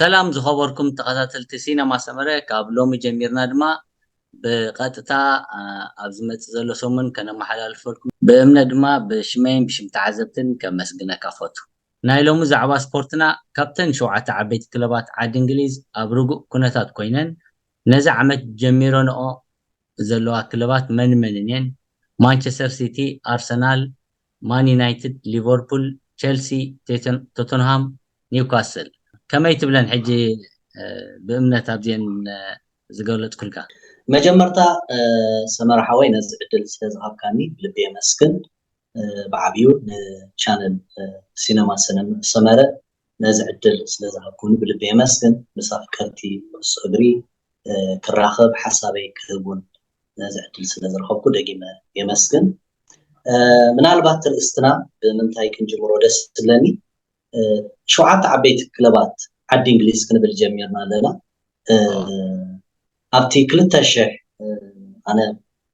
ሰላም ዝኸበርኩም ተኸታተልቲ ሲነማ ሰመረ፣ ካብ ሎሚ ጀሚርና ድማ ብቐጥታ ኣብ ዝመጽእ ዘሎ ሰሙን ከነመሓላልፈልኩም ብእምነት ድማ ብሽመይን ብሽም ተዓዘብትን ከመስግነካ ፈቱ። ናይ ሎሚ ዛዕባ ስፖርትና፣ ካብተን ሸውዓተ ዓበይቲ ክለባት ዓዲ እንግሊዝ ኣብ ርጉእ ኩነታት ኮይነን ነዚ ዓመት ጀሚረንኦ ዘለዋ ክለባት መን መንን እየን? ማንቸስተር ሲቲ፣ ኣርሰናል፣ ማን ዩናይትድ፣ ሊቨርፑል፣ ቸልሲ፣ ቶተንሃም፣ ኒውካስል። ከመይ ትብለን ሕጂ ብእምነት ኣብዚአን ዝገለጽኩልካ? መጀመርታ ሰመረ ሓወይ፣ ነዚ ዕድል ስለ ዝሃብካኒ ብልቢ የመስግን። ብዓብዩ ንቻነል ሲነማ ሰመረ ነዚ ዕድል ስለ ዝሃብኩኒ ብልቢ የመስግን። ምስ ኣፍቀርቲ ኩዕሶ እግሪ ክራኸብ፣ ሓሳበይ ክህብ እውን ነዚ ዕድል ስለ ዝረኸብኩ ደጊመ የመስግን። ምናልባት ትርእስትና ብምንታይ ክንጅምሮ ደስ ዝብለኒ፣ ሸውዓተ ዓበይቲ ክለባት ዓዲ እንግሊዝ ክንብል ጀሚርና ኣለና። ኣብቲ ክልተ ሽሕ፣ ኣነ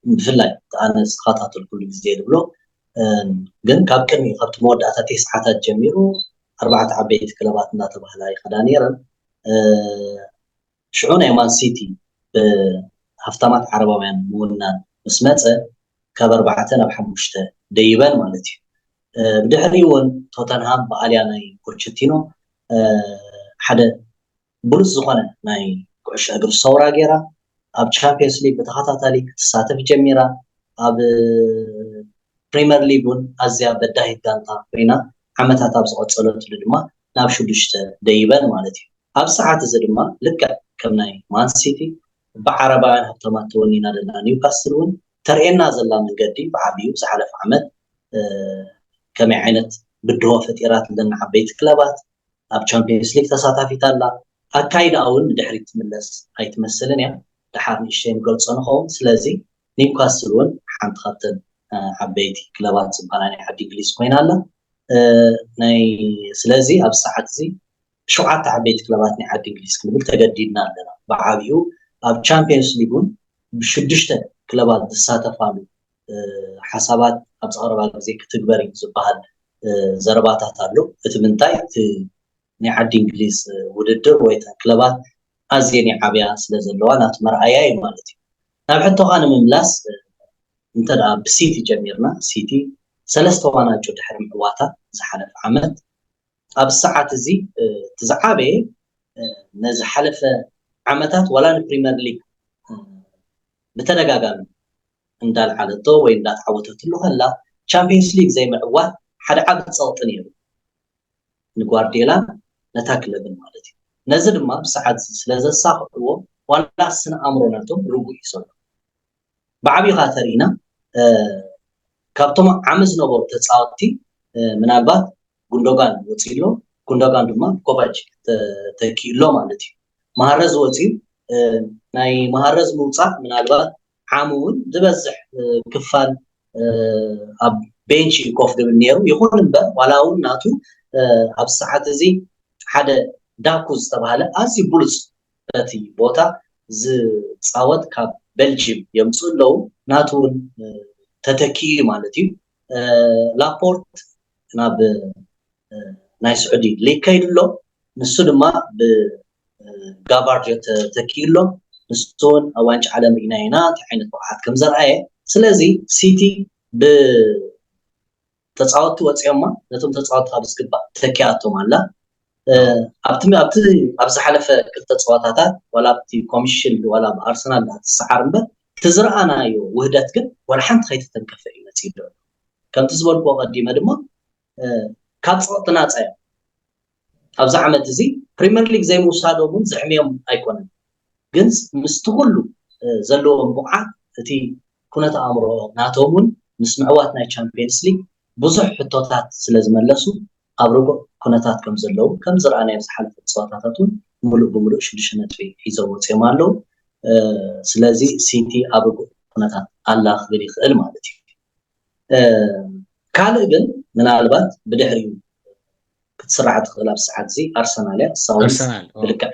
ብፍላይ ኣነ ዝተኸታተልኩሉ ግዜ ዝብሎ፣ ግን ካብ ቅድሚ፣ ካብቲ መወዳእታ ተስዓታት ጀሚሩ ኣርባዕተ ዓበይቲ ክለባት እናተባህላ ይኸዳ ነይረን። ሽዑ ናይ ማን ሲቲ ብሃፍታማት ዓረባውያን ምውናን ምስ መጸ፣ ካብ ኣርባዕተ ናብ ሓሙሽተ ደይበን ማለት እዩ። ብድሕሪኡ እውን ቶተንሃም ብኣልያ ናይ ፖቸቲኖ ሓደ ብሉጽ ዝኾነ ናይ ኩዕሾ እግሪ ሰውራ ገይራ፣ ኣብ ቻምፒየንስ ሊግ ብተኸታታሊ ክትሳተፍ ጀሚራ። ኣብ ፕሪምየር ሊግ እውን ኣዝያ በዳሂት ጋንታ ኮይና፣ ዓመታት ኣብ ዝቐጸለትሉ ድማ ናብ ሽዱሽተ ደይበን ማለት እዩ። ኣብ ሰዓት እዚ ድማ ልክዕ ከም ናይ ማን ሲቲ ብዓረባውያን ሃብታማት ተወኒና ዘላ ኒውካስል እውን ተርእየና ዘላ መንገዲ ብዓብዩ ዝሓለፈ ዓመት ከመይ ዓይነት ብድሆ ፈጢራትለን ዓበይቲ ክለባት፣ ኣብ ቻምፒየንስ ሊግ ተሳታፊት ኣላ። ኣካይዳኣ እውን ንድሕሪት ትምለስ ኣይትመስልን እያ። ደሓር ንእሽተይ ንገልጾ ንኸውን። ስለዚ ኒውካስል እውን ሓንቲ ካብተን ዓበይቲ ክለባት ዝበሃላ ናይ ዓዲ እንግሊዝ ኮይና ኣላ። ናይ ስለዚ ኣብ ሰዓት እዚ ሸውዓተ ዓበይቲ ክለባት ናይ ዓዲ እንግሊዝ ክንብል ተገዲድና ኣለና። ብዓብዩ ኣብ ቻምፒየንስ ሊግ እውን ብሽዱሽተ ክለባት ዝሳተፋሉ ሓሳባት ኣብዚ ቀረባ ግዜ ክትግበር እዩ ዝበሃል ዘረባታት ኣሎ። እቲ ምንታይ፣ እቲ ናይ ዓዲ እንግሊዝ ውድድር ወይ እተን ክለባት ኣዝየን ይዓብያ ስለ ዘለዋ ናቱ መርኣያ እዩ ማለት እዩ። ናብ ሕቶኻ ንምምላስ፣ እንተ ደኣ ብሲቲ ጀሚርና፣ ሲቲ ሰለስተ ዋንጫ ድሕሪ ምዕዋታ ዝሓለፈ ዓመት፣ ኣብ ሰዓት እዚ እቲ ዝዓበየ፣ ነዚ ሓለፈ ዓመታት ዋላ ንፕሪምየር ሊግ ብተደጋጋሚ እንዳልዓለቶ ወይ እንዳተዓወተትሉ ከላ፣ ቻምፒየንስ ሊግ ዘይምዕዋት ሓደ ዓቢ ጸቕጢ ነይሩ ንጓርዲዮላ ነታ ክለብን ማለት እዩ። ነዚ ድማ ብሰዓት ስለ ዘሳኽዕዎ ዋላ ስነ ኣእምሮ ናቶም ርጉእ እዩ ዘሎ። ብዓብዩ ከዓ ተሪእና፣ ካብቶም ዓሚ ዝነበሩ ተፃወትቲ ምናልባት ጉንዶጋን ወፂኡ ኣሎ። ጉንዶጋን ድማ ኮቫች ተኪኡ ኣሎ ማለት እዩ። መሃረዝ ወፂኡ፣ ናይ መሃረዝ ምውፃእ ምናልባት ዓሚ እውን ዝበዝሕ ክፋል ኣብ ቤንች እዩ ኮፍ ዝብል ነይሩ። ይኹን እምበር ዋላ እውን ናቱ ኣብ ሰዓት እዚ ሓደ ዳኩ ዝተባህለ ኣዝዩ ብሉፅ በቲ ቦታ ዝፃወት ካብ ቤልጅም የምፅኡ ኣለዉ። ናቱ እውን ተተኪኡ ማለት እዩ። ላፖርት ናብ ናይ ስዑዲ ሊግ ከይዱ ኣሎ። ንሱ ድማ ብጋቫርዲዮ ተተኪኡ ኣሎ። ንሱ እውን ኣብ ዋንጫ ዓለም ርኢና ኢና እንታይ ዓይነት ብቕዓት ከም ዘርኣየ። ስለዚ ሲቲ ብተፃወትቲ ወፂኦማ ነቶም ተፃወትቲ ካብ ዝግባእ ተኪኣቶም ኣላ። ኣብቲ ኣብቲ ኣብ ዝሓለፈ ክልተ ፀዋታታት ዋላ ኣብቲ ኮሚሽን ዋላ ኣብ ኣርሰናል ትሰዓር እምበር እቲ ዝረኣናዮ ውህደት ግን ዋላ ሓንቲ ከይተተንከፈ እዩ መፂኡ ዘሎ። ከምቲ ዝበልኩዎ ቀዲመ ድማ ካብ ፀቕጢ ናፃ እዮም። ኣብዚ ዓመት እዚ ፕሪምየር ሊግ ዘይምውሳዶም እውን ዘሕምዮም ኣይኮነን። ግን ምስቲ ኩሉ ዘለዎም ብቕዓት እቲ ኩነተ ኣእምሮ ናቶም እውን ምስ ምዕዋት ናይ ቻምፒየንስ ሊግ ብዙሕ ሕቶታት ስለ ዝመለሱ ኣብ ርጉእ ኩነታት ከም ዘለዉ ከም ዝረኣናዮ ዝሓለፈ ፀዋታታት እውን ሙሉእ ብሙሉእ ሽዱሽተ ነጥቢ ሒዞም ወፂኦም ኣለዉ። ስለዚ ሲቲ ኣብ ርጉእ ኩነታት ኣላ ክብል ይኽእል ማለት እዩ። ካልእ ግን ምናልባት ብድሕሪኡ ክትስራዕ ትኽእል ኣብ ሰዓት እዚ ኣርሰናል እያ። እሳ እውን ኣርሰናል ብልክዕ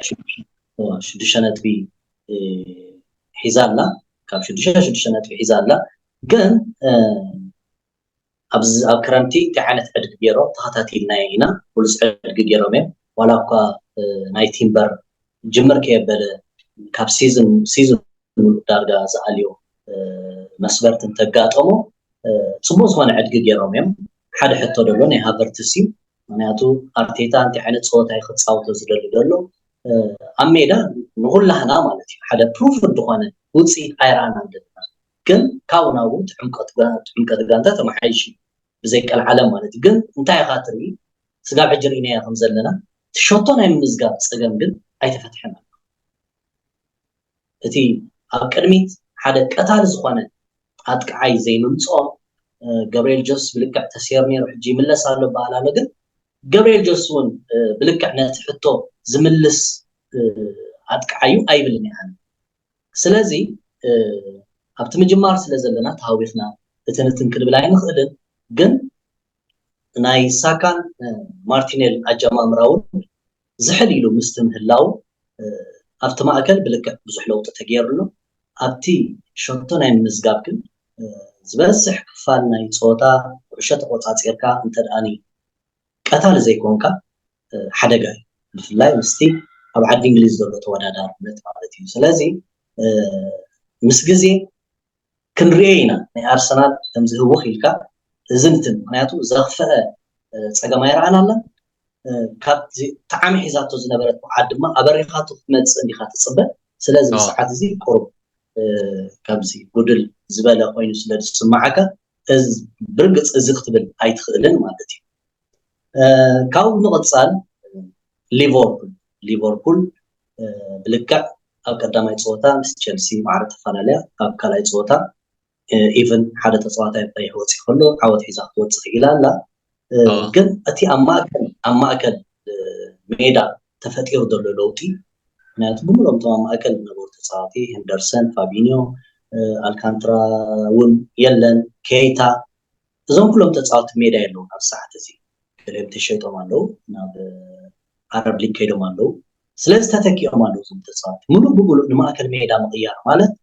ሽዱሽተ ነጥቢ ሒዛ ኣላ። ካብ ሽዱሽተ ሽዱሽተ ነጥቢ ሒዛ ኣላ። ግን ኣብዚ ኣብ ክረምቲ እንታይ ዓይነት ዕድጊ ገይሮም ተኸታቲልናዮ ኢና። ብሉፅ ዕድጊ ገይሮም እዮም። ዋላ እኳ ናይ ቲምበር ጅምር ከየበለ ካብ ሲዝን ሲዝን ሙሉእ ዳርጋ ዝኣልዮ መስበርቲ እንተጋጠሞ፣ ፅቡቅ ዝኾነ ዕድጊ ገይሮም እዮም። ሓደ ሕቶ ደሎ ናይ ሃቨርትስ እዩ። ምክንያቱ ኣርቴታ እንታይ ዓይነት ፀወታ እዩ ክፃወቶ ዝደሊ ደሎ ኣብ ሜዳ ንኩላህና ማለት እዩ ሓደ ፕሩፍ ዝኾነ ውፅኢት ኣይረኣናን ዘለና። ግን ካብኡ ናብኡ ትዕምቀት ጋንታ ተመሓይሽ እዩ ብዘይቀልዓለም ማለት እዩ። ግን እንታይ ኢኻ ትርኢ? ስጋብ ሕጂ ርኢናዮ ከም ዘለና እቲ ሸቶ ናይ ምምዝጋብ ፀገም ግን ኣይተፈትሐን ኣሎ። እቲ ኣብ ቅድሚት ሓደ ቀታሊ ዝኾነ ኣጥቃዓይ ዘይምምፅኦ ገብርኤል ጆስ ብልክዕ ተሰይሩ ነይሩ፣ ሕጂ ይምለስ ኣሎ በሃል ኣሎ። ግን ገብርኤል ጆስ እውን ብልክዕ ነቲ ሕቶ ዝምልስ ኣጥቃዓዩ ኣይብልን እየ። ስለዚ ኣብቲ ምጅማር ስለ ዘለና ተሃዊኽና እቲ ንትን ክንብል ኣይንኽእልን። ግን ናይ ሳካን ማርቲኔል ኣጀማምራ እውን ዝሕል ኢሉ ምስቲ ምህላው ኣብቲ ማእከል ብልክዕ ብዙሕ ለውጢ ተገይሩ ኣሎ። ኣብቲ ሸቶ ናይ ምምዝጋብ ግን ዝበዝሕ ክፋል ናይ ፀወታ ኩዕሾ ተቆፃፂርካ እንተደኣኒ ቀታሊ ዘይኮንካ ሓደጋ እዩ። ብፍላይ ምስቲ ኣብ ዓዲ እንግሊዝ ዘሎ ተወዳዳርነት ማለት እዩ። ስለዚ ምስ ግዜ ክንሪኦ ኢና ናይ ኣርሰናል ከምዚ ህውኽ ኢልካ እዚ ንትን ምክንያቱ ዘኽፍአ ፀገም ኣይረኣናለን። ካብ ተዓሚ ሒዛቶ ዝነበረት ብዓድ ድማ ኣበሪኻቶ ክትመፅእ እንዲኻ ትፅበ። ስለዚ ብሰዓት እዚ ቁሩብ ከምዚ ጉድል ዝበለ ኮይኑ ስለ ዝስማዓካ ብርግፅ እዚ ክትብል ኣይትኽእልን ማለት እዩ። ካብኡ ብምቕፃል ሊቨርፑል ሊቨርፑል ብልክዕ ኣብ ቀዳማይ ፀወታ ምስ ቸልሲ ማዕረ ተፈላለያ። ኣብ ካልኣይ ፀወታ ኢቨን ሓደ ተፃዋታይ ብቀይሕ ወፂ ከሎ ዓወት ሒዛ ክትወፅእ ክኢላ ኣላ። ግን እቲ ኣብ ማእከል ኣብ ማእከል ሜዳ ተፈጢሩ ዘሎ ለውጢ ምክንያቱ ብምሎም እቶም ኣብ ማእከል ዝነበሩ ተፃዋቲ ሄንደርሰን፣ ፋቢኒዮ፣ ኣልካንትራ እውን የለን፣ ኬይታ እዞም ኩሎም ተፃወቲ ሜዳ የለውን ኣብ ሰዓት እዚ ገሊኦም ተሸይጦም ኣለዉ ናብ ኣረብ ሊግ ከይዶም ኣለዉ ስለዚ ተተኪኦም ኣለዉ እዞም ተፃወቲ ሙሉእ ብሙሉእ ንማእከል ሜዳ ምቕያር ማለት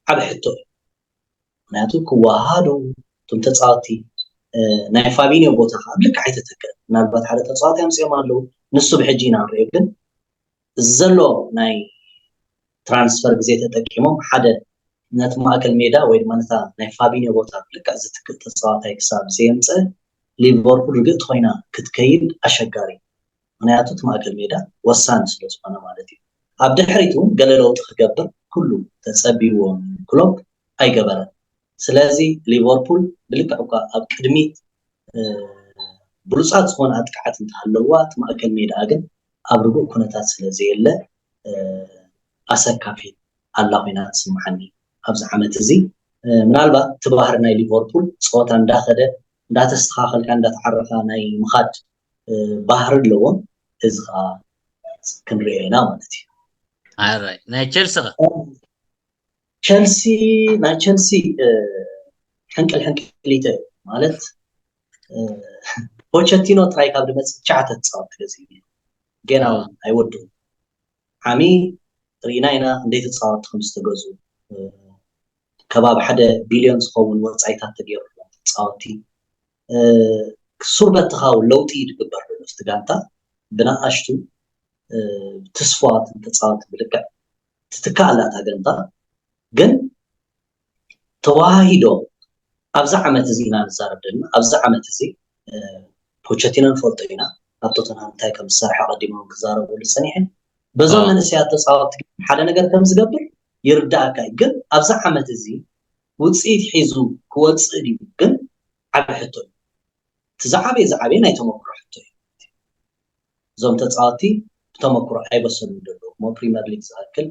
ዓብ ሕቶ እዩ ምክንያቱ ክወሃሃዱ እቶም ተፃወቲ ናይ ፋቢኒዮ ቦታ ከዓ ብልክዕ ኣይተተክአን ምናልባት ሓደ ተፃወቲ ኣምፅኦም ኣለዉ ንሱ ብሕጂ ኢና ንሪኦ ግን ዘሎ ናይ ትራንስፈር ግዜ ተጠቂሞም ሓደ ነቲ ማእከል ሜዳ ወይ ድማ ነታ ናይ ፋቢኒዮ ቦታ ልክዕ ዝትክእ ተፃዋታይ ክሳብ ዘየምፀ ሊቨርፑል ርግእቲ ኮይና ክትከይድ ኣሸጋሪ ምክንያቱ እቲ ማእከል ሜዳ ወሳኒ ስለ ዝኾነ ማለት እዩ ኣብ ድሕሪት እውን ገለ ለውጢ ክገብር ኩሉ ተፀቢዎ ክሎፕ ኣይገበረን ስለዚ ሊቨርፑል ብልክዕ እኳ ኣብ ቅድሚት ብሉፃት ዝኾነ ኣጥቃዓት እንተሃለዋ እቲ ማእከል ሜዳ ግን ኣብ ርጉእ ኩነታት ስለ ዘየለ ኣሰካፊት ኣላ ኮይና ትስምዓኒ ኣብዚ ዓመት እዚ ምናልባት እቲ ባህሪ ናይ ሊቨርፑል ፀወታ እንዳኸደ እንዳተስተኻኸልካ እንዳተዓረኻ ናይ ምኻድ ባህሪ ኣለዎም እዚ ከዓ ክንሪኦ ኢና ማለት እዩ ናይ ቸልሲ ቸልሲ ናይ ቸልሲ ሕንቅል ሕንቅሊተ ማለት ፖቸቲኖ ጥራይ ካብ ድመፅእ ትሽዓተ ተፃወቲ ገዚኡ ጌና እውን ኣይወድኡ ዓሚ ርኢና ኢና እንደይ ተፃወቲ ከም ዝተገዙ ከባቢ ሓደ ቢልዮን ዝኸውን ወፃኢታት ተገይሩ ተፃወቲ ሱር በትኻ እውን ለውጢ እዩ ዝግበር ዘሎ እቲ ጋንታ ብነኣሽቱ ትስፋዋትን ተፃወቲ ብልክዕ ትትካእ ኣላ እታ ጋንታ ግን ተዋሃሂዶ ኣብዚ ዓመት እዚ ኢና ንዛረብ ዘለና ኣብዚ ዓመት እዚ ፖቸቲኖ ንፈልጦ ኢና ኣብ ቶተንሃም እንታይ ከም ዝሰርሐ ቀዲሞም ክዛረብሉ ፀኒሐ በዞም መንእሰያት ተፃወቲ ሓደ ነገር ከም ዝገብር ይርዳእካ እዩ ግን ኣብዚ ዓመት እዚ ውፅኢት ሒዙ ክወፅእ ድዩ ግን ዓቢ ሕቶ እዩ እቲ ዝዓበየ ዝዓበየ ናይ ተመክሮ ሕቶ እዩ እዞም ተፃወቲ ብተመክሮ ኣይበሰሉን ዘለዉ እሞ ፕሪመር ሊግ ዝኣክል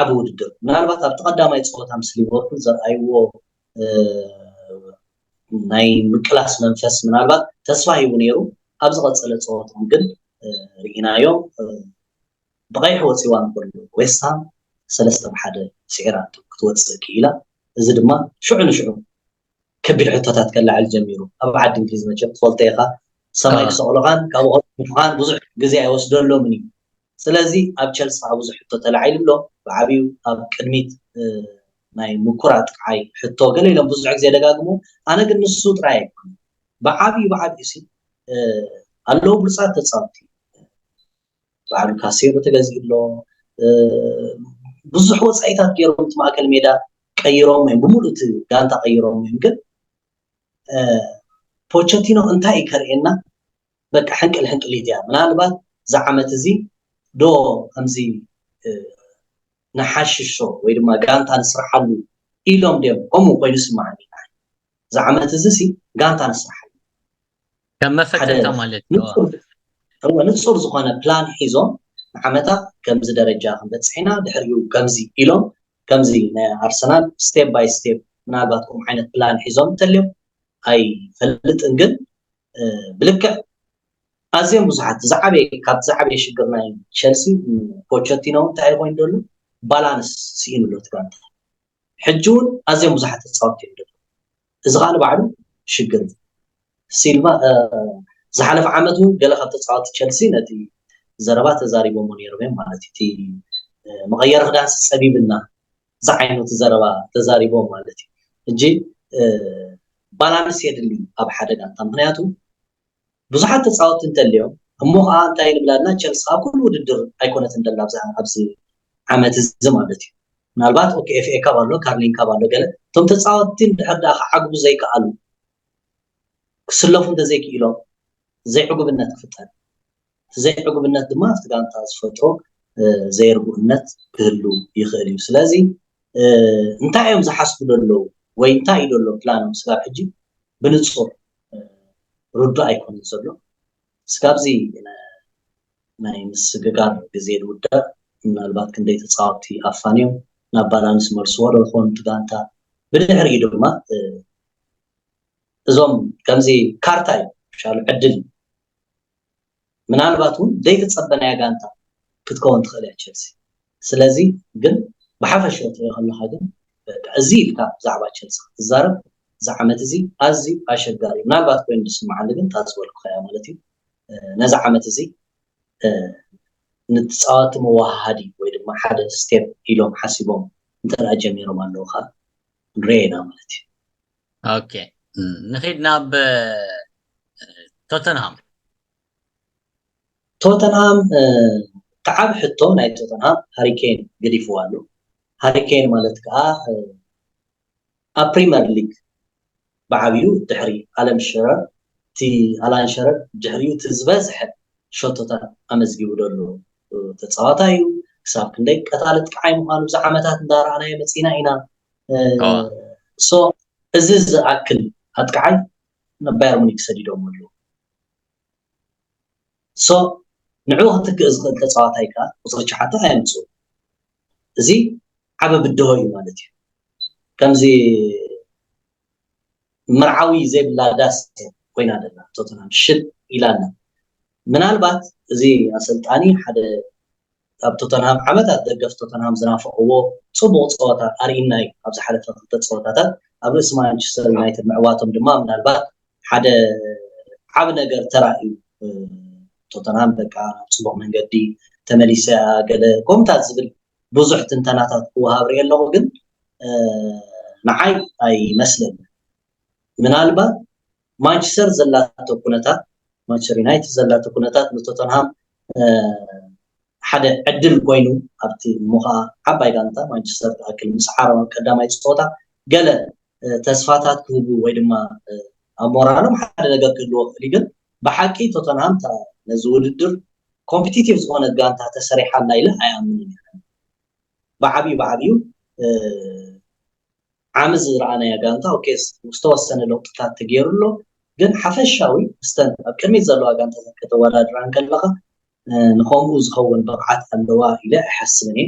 ዓቢ ውድድር ምናልባት ኣብቲ ቀዳማይ ፀወታ ምስ ሊቨርፑል ዘርኣይዎ ናይ ምቅላስ መንፈስ ምናልባት ተስፋ ሂቡ ነይሩ ኣብ ዝቐፀለ ፀወትኦም ግን ርኢናዮም ብቐይሕ ወፂዋ ንኮሎ ዌስትሃም ሰለስተ ብሓደ ስዒራቶ ክትወፅእ ክኢላ እዚ ድማ ሽዑ ንሽዑ ከቢድ ሕቶታት ከለዓዕል ጀሚሩ ኣብ ዓዲ እንግሊዝ መቸም ትፈልጦ ኢኻ ሰማይ ክሰቕሉኻን ካብኡ ከጥፉኻን ብዙሕ ግዜ ኣይወስደሎምን እዩ ስለዚ ኣብ ቸልሲ ከዓ ብዙሕ ሕቶ ተላዒሉ ኣሎ ብዓብዩ ኣብ ቅድሚት ናይ ምኩር ኣጥቃዓይ ሕቶ ገለ ኢሎም ብዙሕ ግዜ ደጋግሞ ኣነ ግን ንሱ ጥራይ ኣይኮነ ብዓብዩ ብዓብዩ ሲ ኣለዉ ብሉፃት ተፃወቲ ባዕሉ ካሴሮ ተገዚኡ ኣሎ። ብዙሕ ወፃኢታት ገይሮም እቲ ማእከል ሜዳ ቀይሮም እዮም፣ ብምሉእ እቲ ጋንታ ቀይሮም እዮም። ግን ፖቸቲኖ እንታይ እዩ ከርእየና? በቃ ሕንቅል ሕንቅል እዩ። ምናልባት እዚ ዓመት እዚ ዶ ከምዚ ንሓሽሾ ወይ ድማ ጋንታ ንስርሓሉ ኢሎም ድዮም? ከምኡ ኮይኑ ስማዓኒ። እዚ ዓመት እዚ ሲ ጋንታ ንስርሓሉ ከም መፈተታ ማለት እዩ። እወ፣ ንጹር ዝኾነ ፕላን ሒዞም ንዓመታ ከምዚ ደረጃ ክንበጽሕ ኢና፣ ድሕሪኡ ከምዚ ኢሎም፣ ከምዚ ናይ ኣርሰናል ስቴፕ ባይ ስቴፕ ምናልባት ከምኡ ዓይነት ፕላን ሒዞም እንተልዮም ኣይፈልጥን። ግን ብልክዕ ኣዝዮም ብዙሓት ዝዓበየ ካብ ዝዓበየ ሽግር ናይ ቸልሲ ፖቸቲኖ እንታይ ኮይኑ ዘሎ ባላንስ ስኢኑ ኣሎ እቲ ጋንታ። ሕጂ እውን ኣዝዮም ብዙሓት ተፃወትቲ እዮም ዘለዉ። እዚ ከዓ ንባዕሉ ሽግር እዩ። ሲልቫ ዝሓለፈ ዓመት እውን ገለ ካብ ተፃወትቲ ቸልሲ ነቲ ዘረባ ተዛሪቦሞ ነይሮም እዮም ማለት እዩ። እቲ መቐየሪ ክዳንሲ ፀቢብና ዝዓይነቱ ዘረባ ተዛሪቦም ማለት እዩ። ሕጂ ባላንስ የድሊ ኣብ ሓደ ጋንታ፣ ምክንያቱ ብዙሓት ተፃወትቲ እንተልዮም እሞ ከዓ እንታይ ንብላልና ቸልሲ ኣብ ኩሉ ውድድር ኣይኮነትን ደላ ኣብዚ ዓመት እዚ ማለት እዩ። ምናልባት ኦኬ ኤፍ ኤ ካፕ ኣሎ፣ ካርሊን ካፕ ኣሎ፣ ገለ እቶም ተፃወትቲ እንድሕር ደኣ ክዓግቡ ዘይከኣሉ ክስለፉ እንተዘይክኢሎም ዘይዕጉብነት ክፍጠር፣ እቲ ዘይዕጉብነት ድማ ኣብቲ ጋንታ ዝፈጥሮ ዘይርጉእነት ክህሉ ይኽእል እዩ። ስለዚ እንታይ እዮም ዝሓስቡ ዘለዉ ወይ እንታይ እዩ ዘሎ ፕላኖም ስጋብ ሕጂ ብንፁር ርዱእ ኣይኮነን ዘሎ። ስጋብዚ ናይ ምስግጋር ግዜ ዝውዳእ ምናልባት ክንደይ ተፃወትቲ ኣፋንዮም ናብ ባላንስ መልስዎ ዶ ይኾኑ እቲ ጋንታ? ብድሕሪኡ ድማ እዞም ከምዚ ካርታ እዩ ሻሉ ዕድል እዩ። ምናልባት እውን ዘይተፀበናያ ጋንታ ክትከውን ትኽእል እያ ቸልሲ። ስለዚ ግን ብሓፈሻ ትሪኦ ከለካ ግን በቃ እዚ ኢልካ ብዛዕባ ቸልሲ ክትዛረብ እዚ ዓመት እዚ ኣዝዩ ኣሸጋሪ እዩ። ምናልባት ኮይኑ ዝስምዓኒ ግን እታ ዝበልኩኻያ ማለት እዩ ነዚ ዓመት እዚ ንተፃወቲ መወሃሃዲ ወይ ድማ ሓደ ስቴፕ ኢሎም ሓሲቦም እንተ ደኣ ጀሚሮም ኣለዉ ከዓ ንሪኦ ኢና ማለት እዩ። ኦኬ ንኺድ ናብ ቶተንሃም። ቶተንሃም እቲ ዓብ ሕቶ ናይ ቶተንሃም ሃሪኬን ገዲፍዎ ኣሎ። ሃሪኬን ማለት ከዓ ኣብ ፕሪመር ሊግ ብዓብዩ ድሕሪ ኣለም ሸረር እቲ ኣላን ሸረር ድሕሪኡ እቲ ዝበዝሐ ሸቶታት ኣመዝጊቡ ዘሎ ተፃዋታይ እዩ። ክሳብ ክንደይ ቀታሊ ጥቃዓይ ምዃኑ ብዙሕ ዓመታት እንዳረኣናዮ መፂና ኢና። ሶ እዚ ዝኣክል ኣጥቃዓይ ናብ ባየር ሙኒክ ሰዲዶም ኣለዉ። ሶ ንዕኡ ክትክእ ዝኽእል ተፃዋታይ ከዓ ቁፅሪ ትሽዓተ ኣየምፅኡ። እዚ ዓበ ብድሆ እዩ ማለት እዩ። ከምዚ መርዓዊ ዘይብላ ዳስ ኮይና ደላ ቶተናም ሽል ኢላና። ምናልባት እዚ ኣሰልጣኒ ሓደ ኣብ ቶተንሃም ዓመታት ደገፍ ቶተንሃም ዝናፈቕዎ ፅቡቕ ፀወታ ኣርእና እዩ። ኣብ ዝሓለፈ ክልተ ፀወታታት ኣብ ርእሲ ማንቸስተር ዩናይትድ ምዕዋቶም ድማ ምናልባት ሓደ ዓብ ነገር ተራእዩ። ቶተንሃም በቃ ናብ ፅቡቕ መንገዲ ተመሊሰ ገለ ኮምታት ዝብል ብዙሕ ትንተናታት ክወሃብ ርኢ ኣለኹ፣ ግን ንዓይ ኣይመስለኒ። ምናልባት ማንቸስተር ዘላቶ ኩነታት ማንቸስተር ዩናይትድ ዘላቶ ኩነታት ንቶተንሃም ሓደ ዕድል ኮይኑ ኣብቲ እሞ ከዓ ዓባይ ጋንታ ማንቸስተር ትኣክል ምስዓሮም ኣብ ቀዳማይ ፀወታ ገለ ተስፋታት ክህቡ ወይ ድማ ኣብ ሞራሎም ሓደ ነገር ክህልዎ ክእል ግን ብሓቂ ቶተንሃም ነዚ ውድድር ኮምፒቲቲቭ ዝኾነ ጋንታ ተሰሪሓ ኣላ ኢለ ኣይኣምንን። ብዓብዩ ብዓብዩ ዓሚ ዝረኣናያ ጋንታ ኦኬ ዝተወሰነ ለውጥታት ተገይሩ ኣሎ፣ ግን ሓፈሻዊ ምስተን ኣብ ቅድሚት ዘለዋ ጋንታታት ከተወዳድራ እንከለኻ ንኸምኡ ዝኸውን ብቕዓት ኣለዋ ኢለ ኣይሓስብን እየ።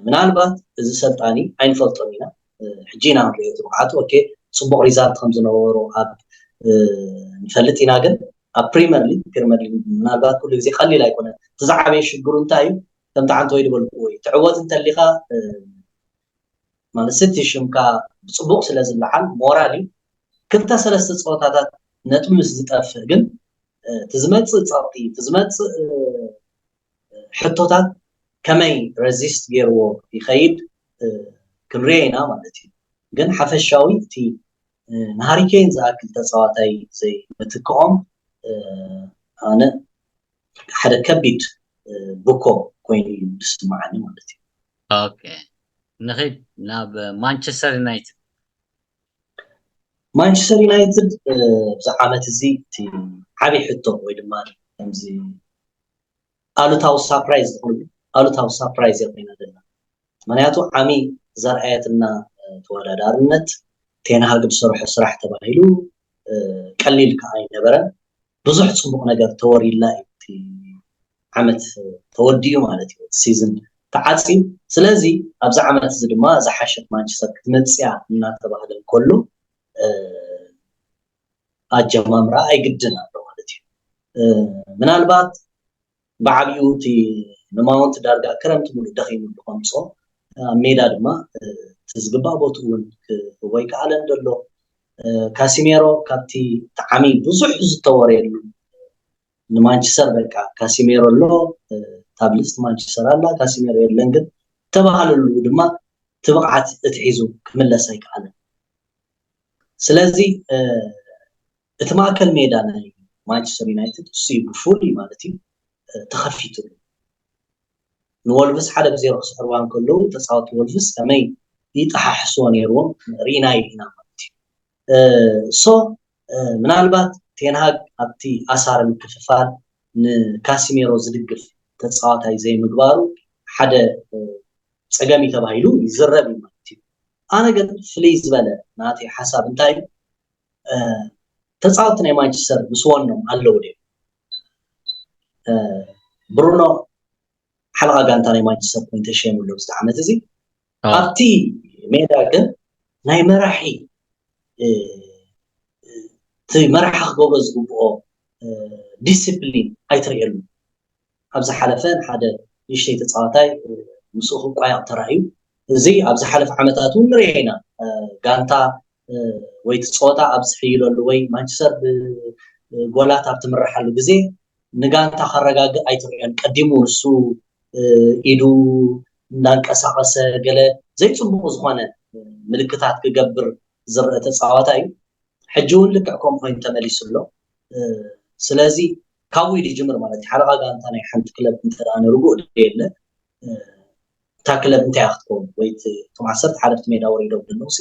ምናልባት እዚ ሰልጣኒ ኣይንፈልጦን ኢና፣ ሕጂ ኢና ንሪኦ እቲ ብቕዓቱ። ኦኬ ፅቡቕ ሪዛልት ከም ዝነበሮ ኣብ ንፈልጥ ኢና፣ ግን ኣብ ፕሪመር ሊግ ፕሪመር ሊግ ምናልባት ኩሉ ግዜ ቀሊል ኣይኮነን። እቲ ዝዓበየ ሽግሩ እንታይ እዩ? ከምቲ ዓንተ ወይ ዝበልኩ ወይ ትዕወት እንተሊኻ ማለት እቲ ሽምካ ብፅቡቕ ስለ ዝለዓል ሞራል እዩ። ክልተ ሰለስተ ፀወታታት ነጥቢ ምስ ዝጠፍእ ግን እቲ ዝመፅእ ፀቕጢ እቲ ዝመፅእ ሕቶታት ከመይ ረዚስት ገይርዎ ይኸይድ ክንሪኦ ኢና ማለት እዩ። ግን ሓፈሻዊ እቲ ንሃሪኬን ዝኣክል ተፃዋታይ ዘይምትክኦም ኣነ ሓደ ከቢድ ብኮ ኮይኑ እዩ ዝስምዓኒ ማለት እዩ። ኦኬ፣ ንኺድ ናብ ማንቸስተር ዩናይትድ። ማንቸስተር ዩናይትድ ኣብዚ ዓመት እዚ እቲ ዓብዪ ሕቶ ወይ ድማ ከምዚ ኣሉታዊ ሳፕራይዝ ዝኮኑ ኣሉታዊ ሳፕራይዝ እያ ኮይና ዘላ። ምክንያቱ ዓሚ ዘርኣየትና ተወዳዳርነት፣ ቴንሃግ ዝሰርሖ ስራሕ ተባሂሉ ቀሊል ከዓ ኣይነበረን። ብዙሕ ፅቡቅ ነገር ተወሪላ እዩ እቲ ዓመት ተወዲኡ ማለት እዩ፣ እቲ ሲዝን ተዓፅዩ። ስለዚ ኣብዚ ዓመት እዚ ድማ ዝሓሸት ማንቸስተር ክትመፅያ እናተባህለ እንከሎ ኣጀማምራ ኣይግድን ኣሎ ማለት እዩ። ምናልባት ብዓብዩ እቲ ንማውንት ዳርጋ ክረምቲ ሙሉእ ደኺሙ ከምፅኦ ኣብ ሜዳ ድማ እቲ ዝግባእ ቦትኡ እውን ክህቦ ኣይከኣለን ዘሎ። ካሲሜሮ ካብቲ ጣዕሚ ብዙሕ ዝተወረየሉ ንማንቸስተር በቃ ካሲሜሮ ኣሎ፣ ታብልስት ማንቸስተር ኣላ፣ ካሲሜሮ የለን ግን ተባሃለሉ ድማ እቲ ብቕዓት እቲ ሒዙ ክምለስ ኣይከኣለን። ስለዚ እቲ ማእከል ሜዳ ናይ ማንቸስተር ዩናይትድ እሱ እዩ ብፉሉይ ማለት እዩ ተኸፊትሉ። ንወልቭስ ሓደ ብዜሮ ክስዕርዋ እንከለዉ ተፃወቲ ወልቭስ ከመይ ይጠሓሕስዎ ነይርዎም ርኢናዮ ኢና ማለት እዩ። ሶ ምናልባት ቴንሃግ ኣብቲ ኣሳር ምክፍፋል ንካሲሜሮ ዝድግፍ ተፃዋታይ ዘይምግባሩ ሓደ ፀገም እዩ ተባሂሉ ይዝረብ እዩ ማለት እዩ። ኣነ ግን ፍልይ ዝበለ ናተይ ሓሳብ እንታይ እዩ፣ ተፃወቲ ናይ ማንቸስተር ምስ ወኖም ኣለዉ ድዮም? ብሩኖ ሓለቓ ጋንታ ናይ ማንቸስተር ኮይኑ ተሸይሙ ኣሎ እዚ ዓመት እዚ። ኣብቲ ሜዳ ግን ናይ መራሒ እቲ መራሒ ክገብሮ ዝግብኦ ዲስፕሊን ኣይትርእየሉ። ኣብ ዝሓለፈ ሓደ ንእሽተይ ተፃዋታይ ምስኡ ክቋየቕ ተራእዩ። እዚ ኣብ ዝሓለፈ ዓመታት እውን ንሪኦ ኢና። ጋንታ ወይ እቲ ፀወታ ኣብ ዝሕይለሉ ወይ ማንቸስተር ብጎላት ኣብ ትምርሓሉ ግዜ ንጋንታ ከረጋግእ ኣይትርእዮን። ቀዲሙ ንሱ ኢዱ እናንቀሳቐሰ ገለ ዘይፅቡቕ ዝኾነ ምልክታት ክገብር ዝረአ ተፃዋታይ እዩ። ሕጂ እውን ልክዕ ከምኡ ኮይኑ ተመሊሱ ኣሎ። ስለዚ ካብኡ እዩ ዝጅምር ማለት እዩ። ሓለቓ ጋንታ ናይ ሓንቲ ክለብ እንተ ደኣ ንርጉእ ደየለ እታ ክለብ እንታይ እያ ክትከውን ወይ እቶም ዓሰርተ ሓደ ኣብቲ ሜዳ ወሪዶም ዘለዉ ሲ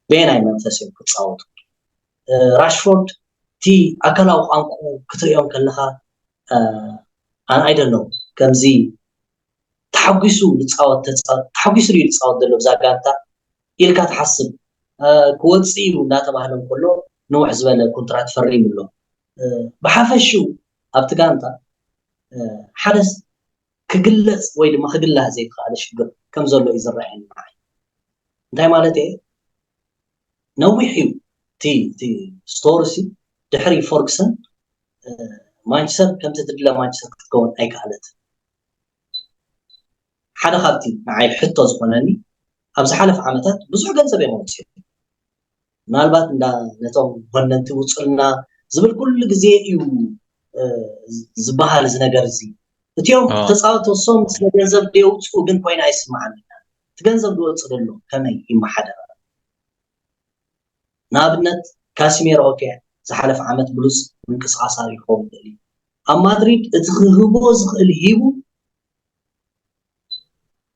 በየናይ መንፈስ እዮም ክፃወቱ? ራሽፎርድ እቲ ኣካላዊ ቋንቁ ክትሪኦም ከለኻ ኣነ ኣይደለዉ ከምዚ ተሓጒሱ ዝፃወት ተፃ- ተሓጒሱ ድዩ ዝፃወት ዘሎ ብዛ ጋንታ ኢልካ ትሓስብ። ክወፅእ እዩ እናተባህለ እንከሎ ንውሕ ዝበለ ኮንትራት ፈሪሙ ኣሎ። ብሓፈሽኡ ኣብቲ ጋንታ ሓደ ክግለፅ ወይ ድማ ክግላህ ዘይተኽኣለ ሽግር ከም ዘሎ እዩ ዝረኣየኒ ንዓይ። እንታይ ማለት እየ? ነዊሕ እዩ እቲ እቲ ስቶሪ ሲ ድሕሪ ፎርግሰን ማንቸስተር ከምቲ ትድለ ማንቸስተር ክትከውን ኣይከኣለትን። ሓደ ካብቲ ንዓይ ሕቶ ዝኾነኒ ኣብ ዝሓለፈ ዓመታት ብዙሕ ገንዘብ እዮም ኣውፂኦም። ምናልባት እንዳ ነቶም ወነንቲ ውፅልና ዝብል ኩሉ ግዜ እዩ ዝበሃል እዚ ነገር እዚ። እቲኦም ተፃወቲ እሶም ስለ ገንዘብ ደየውፅኡ ግን ኮይና ኣይስምዓን። እቲ ገንዘብ ዝወፅእ ዘሎ ከመይ ይመሓደር? ንኣብነት ካሲሜሮ ኦኬ ዝሓለፈ ዓመት ብሉፅ ምንቅስቃስ ኣሪእዎ ይኽእል እዩ። ኣብ ማድሪድ እቲ ክህቦ ዝኽእል ሂቡ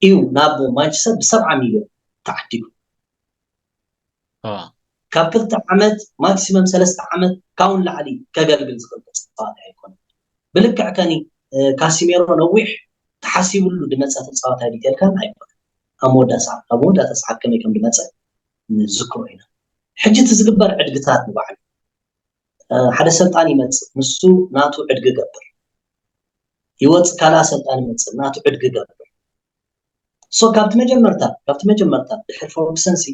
እዩ ናብ ማንቸስተር ብሰብዓ ሚልዮን ተዓዲጉ። ካብ ክልተ ዓመት ማክሲመም ሰለስተ ዓመት ካብኡ ንላዕሊ ከገልግል ዝኽእል ተፃዋታይ ኣይኮነን። ብልክዕ ከኒ ካሲሜሮ ነዊሕ ተሓሲብሉ ዝመፀ ተፃዋታይ ድዩ ተልካን ኣይኮነን። ኣብ መወዳእታ ሰዓት ካብ መወዳእታ ሰዓት ከመይ ከም ዝመፀ ንዝክሮ ኢና። ሕጂ እቲ ዝግበር ዕድግታት ንባዕሉ ሓደ ሰልጣን ይመፅእ፣ ንሱ ናቱ ዕድጊ ገብር፣ ይወፅእ ካልኣ ሰልጣን ይመፅእ፣ ናቱ ዕድጊ ገብር። ሶ ካብቲ መጀመርታ ካብቲ መጀመርታ ድሕሪ ፈርጉሰን ሲ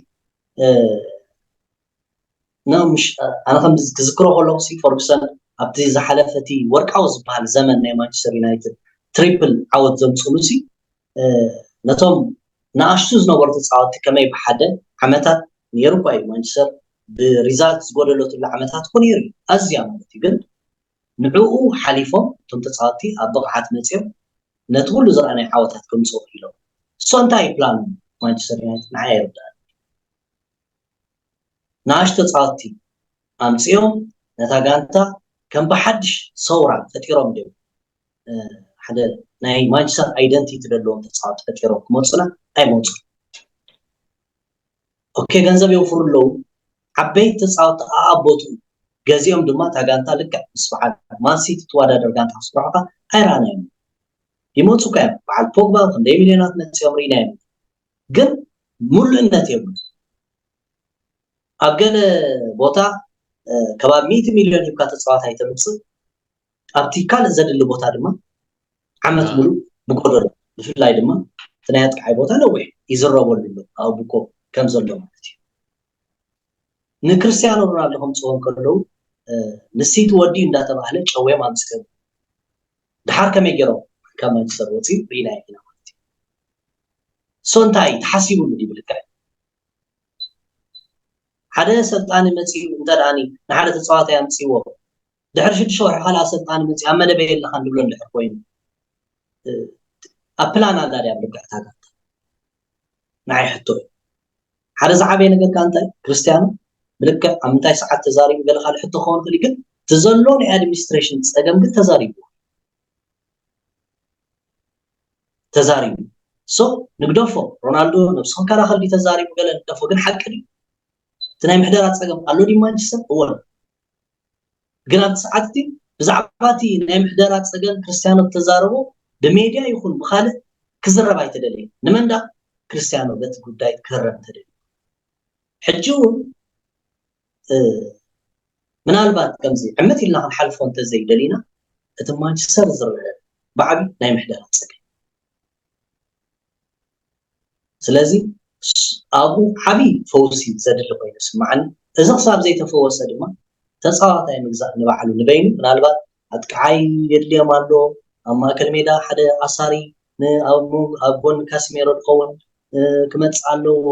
ኣነ ከም ክዝክሮ ከለኹ ሲ ፈርጉሰን ኣብቲ ዝሓለፈ እቲ ወርቃዊ ዝበሃል ዘመን ናይ ማንቸስተር ዩናይትድ ትሪፕል ዓወት ዘምፅሉ ሲ ነቶም ንኣሽቱ ዝነበሩ ተፃወትቲ ከመይ ብሓደ ዓመታት ነይሩ እኳ እዩ ማንቸስተር ብሪዛልት ዝጎደለትሉ ዓመታት እኮ ነይሩ እዩ ኣዝያ ማለት እዩ ግን ንዕኡ ሓሊፎም እቶም ተፃወትቲ ኣብ ብቕዓት መፅዮም ነቲ ኩሉ ዝረኣናዮ ዓወታት ከምፅኡ ኢሎም እሶ እንታይ እዩ ፕላን ማንቸስተር ዩናይትድ ንዓይ ኣይርዳእን ንኣሽቱ ተፃወትቲ ኣምፅኦም ነታ ጋንታ ከም ብሓድሽ ሰውራ ፈጢሮም ድዮም ሓደ ናይ ማንቸስተር ኣይደንቲቲ ዘለዎም ተፃወቲ ፈጢሮም ክመፁና ኣይመፁ። ኦኬ፣ ገንዘብ የውፍሩ ኣለዉ። ዓበይቲ ተፃወቲ ኣኣቦቱ ገዚኦም ድማ እታ ጋንታ ልክዕ ምስ በዓል ማንሲቲ ትወዳደር ጋንታ ክስርሑካ ኣይረኣናዮም። ይመፁ እኳ እዮም። በዓል ፖግባ ክንደይ ሚልዮናት መፂኦም ርኢናዮም። ግን ሙሉእነት የብሉ። ኣብ ገለ ቦታ ከባብ ሚእቲ ሚልዮን ሂብካ ተፃዋታይ ተምፅእ፣ ኣብቲ ካልእ ዘድሊ ቦታ ድማ ዓመት ሙሉእ ብጎደሎ፣ ብፍላይ ድማ እቲ ናይ ኣጥቃዓይ ቦታ ነዊሕ ይዝረበሉ ኣሎ ኣብ ቡኮ ከም ዘሎ ማለት እዩ። ንክርስቲያኖ ሮናልዶ ከምፅዎ እንከለዉ ንሲቲ ወዲ እንዳተባህለ ጨውዮም ኣምፅኦም። ድሓር ከመይ ገይሮም ካብ ማንቸስተር ወፂኡ ርኢናዮ ኢና ማለት እዩ። ሶ እንታይ ተሓሲቡሉ ድዩ ብልክዕ? ሓደ ኣሰልጣኒ መፂኡ እንተ ደኣኒ ንሓደ ተፃዋታይ ኣምፅዎ ድሕሪ ሽዱሽተ ወርሒ ካልእ ኣሰልጣኒ መፂኡ ኣብ መደበይ ኣለኻ ንብሎ እንድሕር ኮይኑ ኣብ ፕላን ኣላ ድያ ብልክዕ እታ ጋንታ? ንዓይ ሕቶ እዩ። ሓደ ዝዓበየ ነገር ከኣ እንታይ ክርስቲያኖ ብልክዕ ኣብ ምንታይ ሰዓት ተዛሪቡ ገለ ካልእ ሕቶ ክኸውን ይኽእል እዩ፣ ግን እቲ ዘሎ ናይ ኣድሚኒስትሬሽን ፀገም ግን ተዛሪቡ ተዛሪቡ ሶ ንግደፎ። ሮናልዶ ነብሱ ክከላኸል ድዩ ተዛሪቡ ገለ ንግደፎ፣ ግን ሓቂ ድዩ? እቲ ናይ ምሕደራ ፀገም ኣሎ ድዩ ማንቸስተር? እወ። ግን ኣብቲ ሰዓት እቲ ብዛዕባ እቲ ናይ ምሕደራ ፀገም ክርስቲያኖ ተዛረቦ ብሜድያ ይኹን ብካልእ ክዝረብ ኣይተደለየ። ንመን ዳ ክርስቲያኖ በቲ ጉዳይ ክህረም ተደልዩ። ሕጂ እውን ምናልባት ከምዚ ዕምት ኢልና ክንሓልፎ እንተዘይደሊና እቲ ማንቸስተር ዝረአ ብዓቢ ናይ ምሕደራ ፀገም። ስለዚ ኣብኡ ዓቢ ፈውሲ ዘድሊ ኮይኑ ስምዓኒ። እዚ ክሳብ ዘይተፈወሰ ድማ ተፃዋታይ ምግዛእ ንባዕሉ ንበይኑ ምናልባት ኣጥቃዓይ የድልዮም ኣሎ፣ ኣብ ማእከል ሜዳ ሓደ ኣሳሪ ኣብ ጎኒ ካሲሜሮ ዝኸውን ክመፅእ ኣለዎ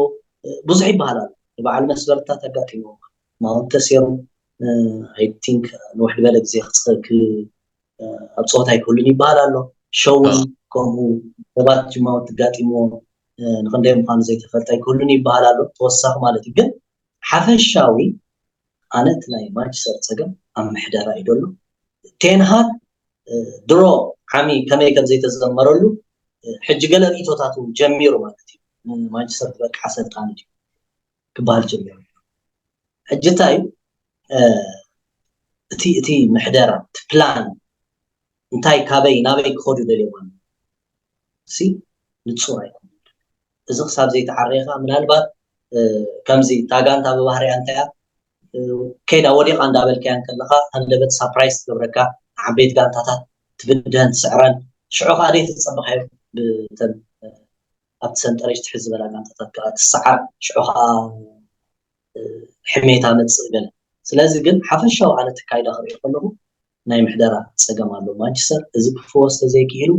ብዙሕ ይበሃል ኣሎ። ንባዕሉ መስበርታት ኣጋጢምዎ ማውንት ተሰይሩ I think ንውሕ ዝበለ ግዜ ኣብ ፀወታ ኣይክህሉን ይበሃል ኣሎ። ሸውን ከምኡ ሰባት ጅማውት ትጋጢምዎ ንክንደይ ምዃኑ ዘይተፈልጠ ኣይክህሉን ይበሃል ኣሎ። ተወሳኺ ማለት እዩ። ግን ሓፈሻዊ ኣነ እቲ ናይ ማንቸስተር ፀገም ኣብ ምሕደራ እዩ ዘሎ። ቴንሃግ ድሮ ዓሚ ከመይ ከም ዘይተዘመረሉ ሕጂ ገለ ርእቶታት እውን ጀሚሩ ማለት እዩ። ንማንቸስተር ዝበቅዓ ኣሰልጣኒ ድዩ ክበሃል ጀሚሩ። ሕጂ እንታይ እቲ እቲ ምሕደራ እቲ ፕላን እንታይ ካበይ ናበይ ክኸዱ ደልዮም ሲ ንፁር ኣይኮነ። እዚ ክሳብ ዘይተዓረኻ ምናልባት ከምዚ እታ ጋንታ ብባህሪያ እንታይ እያ ከይዳ ወዲቓ እንዳበልካያ እንከለኻ ሃንደበት ሳፕራይዝ ትገብረካ። ዓበይቲ ጋንታታት ትብድሀን ትስዕረን ሽዑ ከዓ ዘይተፀበኻዮ ብተን ኣብቲ ሰንጠረዥ ትሕት ዝበላ ጋንታታት ከዓ ትሰዓር ሽዑ ከዓ ሕሜታ መፅእ ገለ። ስለዚ ግን ሓፈሻዊ ኣነ ተካይዳ ክሪኦ ከለኹ ናይ ምሕደራ ፀገም ኣሎ ማንቸስተር። እዚ ክፍወስ ተዘይክኢሉ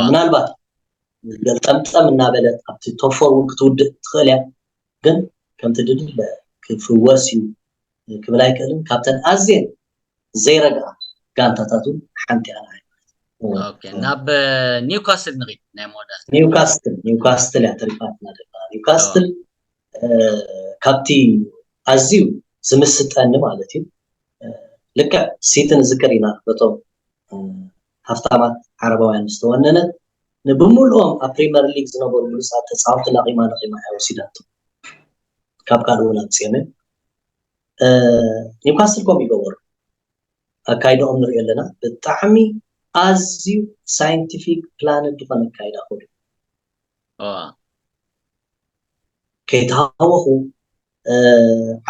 ምናልባት ገልጠምጠም እናበለት ኣብቲ ቶፎር እውን ክትውድእ ትኽእል እያ። ግን ከምቲ ድድለ ክፍወስ እዩ ክብል ኣይክእልን። ካብተን ኣዝየን ዘይረግኣ ጋንታታት እውን ሓንቲ እያ። ናብ ኒውካስል ንኺድ ናይ መወዳእታ ኒውካስትል ኒውካስትል እያ ተሪፋትና ደላ። ኒውካስትል ካብቲ ኣዝዩ ዝምስጠኒ ማለት እዩ። ልክዕ ሲቲ ንዝክር ኢና በቶም ሃፍታማት ዓረባውያን ዝተወነነት። ንብምልኦም ኣብ ፕሪመር ሊግ ዝነበሩ ብሉፃት ተፃወቲ ላቂማ ላቂማ እያ ወሲዳቶ። ካብ ካልእ እውን ኣምፅኦም እዮም። ኒውካስትል ከምኡ ይገበሩ። ኣካይድኦም ንሪኦ ኣለና። ብጣዕሚ ኣዝዩ ሳይንቲፊክ ፕላን ዝኾነ ኣካይዳ ከዱ ከይተሃወኹ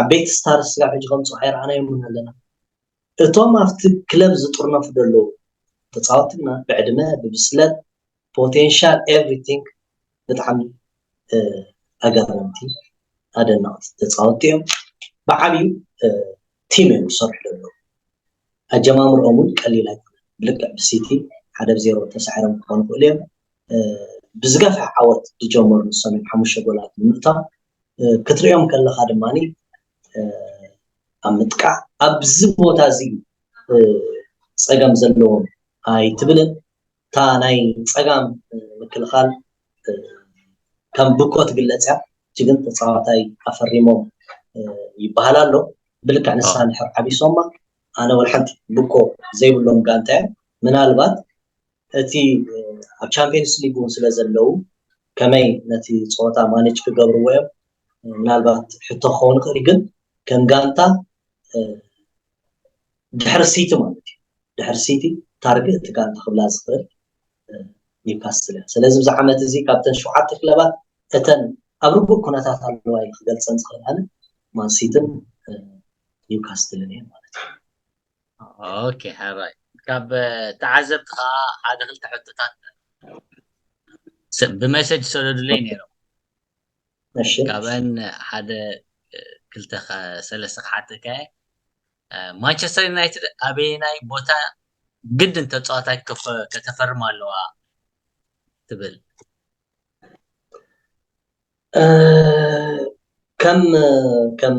ዓበይቲ ስታርስ ስጋብ ሕጂ ከምፅኡ ኣይረኣናዮምን ኣለና። እቶም ኣብቲ ክለብ ዝጥርነፉ ዘለዉ ተፃወቲ ግና ብዕድመ ብብስለት ፖቴንሻል ኤቭሪቲንግ ብጣዕሚ ኣገረምቲ ኣደነቕቲ ተፃወቲ እዮም። ብዓብዩ ቲም እዮም ዝሰርሑ ዘለዉ። ኣጀማምርኦም እውን ቀሊል ኣይኮነን። ብልክዕ ብሲቲ ሓደ ብዜሮ ተሳዒሮም ክኾኑ ይኽእሉ እዮም። ብዝገፍሐ ዓወት ዝጀመሩ ንሶም እዮም ሓሙሽተ ጎላት ንምእታው ክትሪኦም ከለኻ ድማ ኣብ ምጥቃዕ ኣብዚ ቦታ እዚ ፀገም ዘለዎም ኣይትብልን። እታ ናይ ፀጋም ምክልኻል ከም ብኮ ትግለፅ እያ። እጅግን ተፃዋታይ ኣፈሪሞም ይበሃል ኣሎ። ብልክዕ ንሳ እንድሕር ዓቢሶማ ኣነ ወላ ሓንቲ ብኮ ዘይብሎም ጋንታ እዮም። ምናልባት እቲ ኣብ ቻምፒየንስ ሊግ እውን ስለ ዘለዉ ከመይ ነቲ ፀወታ ማኔጅ ክገብርዎ እዮም ምናልባት ሕቶ ክኸውን ይኽእል። ግን ከም ጋንታ ድሕሪ ሲቲ ማለት እዩ፣ ድሕሪ ሲቲ ታርጌት እቲ ጋንታ ክብላ ዝኽእል ኒውካስትል እያ። ስለዚ ብዚ ዓመት እዚ ካብተን ሸውዓተ ክለባት እተን ኣብ ርጉእ ኩነታት ኣለዋ ኢለ ክገልፀን ዝኽእል ኣነ ማንሲትን ኒውካስትልን እየ ማለት እዩ። ኦኬ፣ ሕራይ። ካብ ተዓዘብቲ ከዓ ሓደ ክልተ ሕቶታት ብመሰጅ ሰደዱለይ ነይሮም። እሺ ካብአን ሓደ ክልተ ሰለስተ ክሓተካ፣ ማንቸስተር ዩናይትድ ኣበየናይ ቦታ ግድን ተፃዋታይ ከተፈርም ኣለዋ ትብል? ከም ከም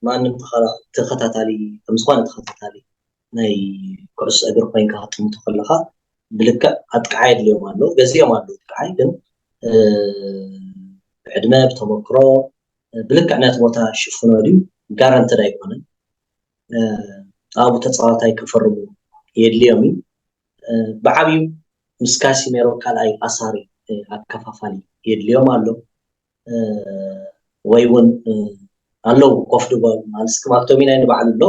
ማንም ተኸታታሊ ከም ዝኾነ ተኸታታሊ ናይ ኩዕሶ እግሪ ኮይንካ ክትጥምቶ ከለኻ ብልክዕ ኣጥቃዓይ የድልዮም ኣሎ፣ ገዚኦም ኣሎ ኣጥቃዓይ ግን ብዕድመ ብተመክሮ ብልክዕ ነቲ ቦታ ሽፍኖ ድዩ ጋራንትድ ኣይኮነን። ኣብኡ ተፃዋታይ ክፈርሙ የድልዮም እዩ። ብዓብዩ ምስ ካሲሜሮ ካልኣይ ኣሳሪ ኣከፋፋሊ የድልዮም ኣሎ ወይ እውን ኣለዉ ኮፍ ዝበሉ ማለት ማክቶሚናይ ንባዕሉ ኣሎ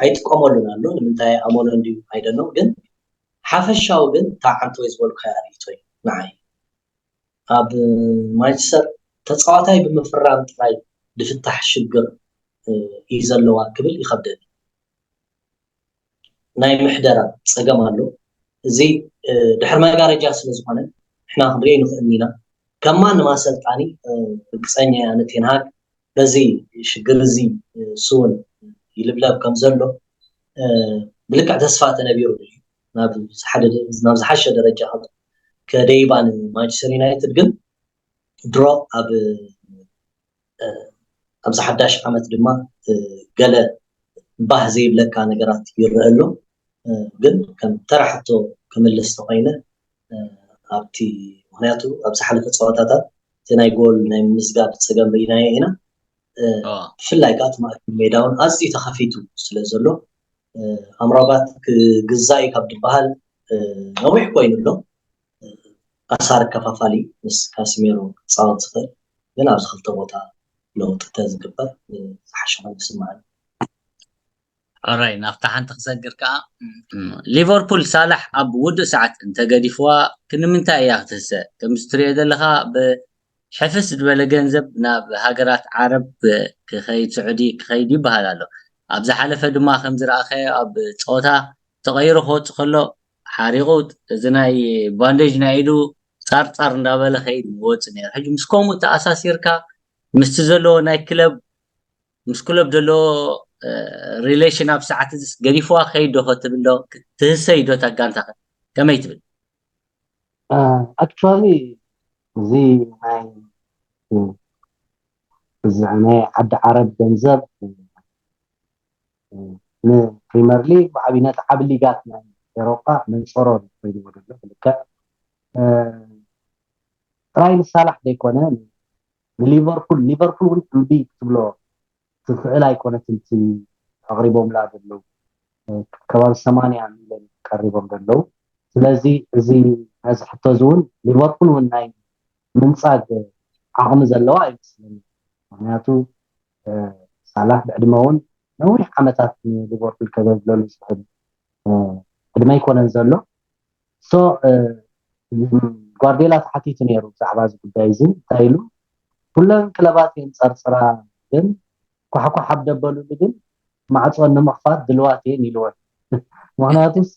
ኣይጥቀመሉን ኣሎ ንምንታይ ኣሞሎ እንዲሁ ኣይደኖ ግን ሓፈሻዊ ግን እታ ዓንተ ወይ ዝበልኩ ርእይቶ እዩ ንዓይ ኣብ ማንቸስተር ተፃዋታይ ብምፍራም ጥራይ ድፍታሕ ሽግር እዩ ዘለዋ ክብል ይኸብደኒ ናይ ምሕደራ ፀገም ኣሎ። እዚ ድሕሪ መጋረጃ ስለ ዝኾነ ንሕና ክንሪኦ ንኽእል ኢና። ከም ማንም ኣሰልጣኒ ርግፀኛ እያ ንቴንሃግ በዚ ሽግር እዚ ስውን ይልብለብ ከም ዘሎ ብልክዕ ተስፋ ተነቢሩ እዩ ናብ ዝሓሸ ደረጃ ከደይባ ንማንቸስተር ዩናይትድ ግን ድሮ ኣብ ኣብዚ ሓዳሽ ዓመት ድማ ገለ ባህ ዘይብለካ ነገራት ይረአ ኣሎ። ግን ከም ተራ ሕቶ ክምልስ ተኮይነ ኣብቲ ምክንያቱ ኣብ ዝሓለፈ ፀዋታታት እቲ ናይ ጎል ናይ ምምዝጋብ ፀገም ርኢናዮ ኢና። ብፍላይ ከዓ እቲ ማእከል ሜዳ እውን ኣዝዩ ተኸፊቱ ስለ ዘሎ ኣምራባት ክግዛእ እዩ ካብ ዝበሃል ነዊሕ ኮይኑ ኣሎ። ኣሳር ከፋፋሊ ምስ ካሲሜሮ ክፃወት ዝኽእል ግን ኣብዚ ክልተ ቦታ ለውጢ ተዝግበር ዝሓሸ ኮይኑ ይስምዓኒ። ሕራይ ናብታ ሓንቲ ክሰግር ከዓ ሊቨርፑል ሳላሕ ኣብ ውዱእ ሰዓት እንተገዲፍዋ ክንምንታይ እያ ክትህሰ? ከምዚ ትሪኦ ዘለኻ ብሕፍስ ዝበለ ገንዘብ ናብ ሃገራት ዓረብ ክኸይድ ስዑዲ ክኸይድ ይበሃል ኣሎ። ኣብ ዝሓለፈ ድማ ከም ዝረኣኻዮ ኣብ ፀወታ ተቐይሩ ክወፅእ ከሎ ሓሪቑ እዚ ናይ ባንዴጅ ናይ ኢዱ ፃርፃር እንዳበለ ከይድ ይወፅእ ነይሩ። ሕጂ ምስ ከምኡ ተኣሳሲርካ ምስቲ ዘለዎ ናይ ክለብ ምስ ክለብ ዘለዎ ሪሌሽን ኣብ ሰዓት እዚ ገዲፍዋ ከይድ ዶ ከትብል ዶ ትህሰይ ዶ ታጋንታ ከመይ ትብል? ኣክቹዋሊ እዚ ናይ እዚ ናይ ዓዲ ዓረብ ገንዘብ ንፕሪመር ሊግ ብዓብይ ነቲ ዓብ ሊጋት ናይ ኤሮጳ መንፀሮ ኮይንዎ ዘሎ ብልክዕ ጥራይ ንሳላሕ ዘይኮነ ንሊቨርፑል ሊቨርፑል እውን እምቢ ክትብሎ ትኽእል ኣይኮነትን እቲ ኣቕሪቦምላ ዘለዉ ከባቢ ሰማንያ ሚሊዮን ቀሪቦም ዘለዉ ስለዚ እዚ ነዚ ሕቶ እዚ እውን ሊቨርፑል እውን ናይ ምንፃግ ዓቕሚ ዘለዋ ኣይመስለኒ ምክንያቱ ሳላሕ ብዕድመ እውን ነዊሕ ዓመታት ንሊቨርፑል ከገልግለሉ ዝኽእል ዕድመ ኣይኮነን ዘሎ ጓርዴላ ተሓቲቱ ነይሩ ብዛዕባ እዚ ጉዳይ እዚ እንታይ ኢሉ ኩለን ክለባት እየን ፀርፅራ ግን ኳሕኳሕ ኣብ ደበሉሉ ግን ማዕፆ ንምኽፋት ድልዋት እየን ኢልወን ምክንያቱስ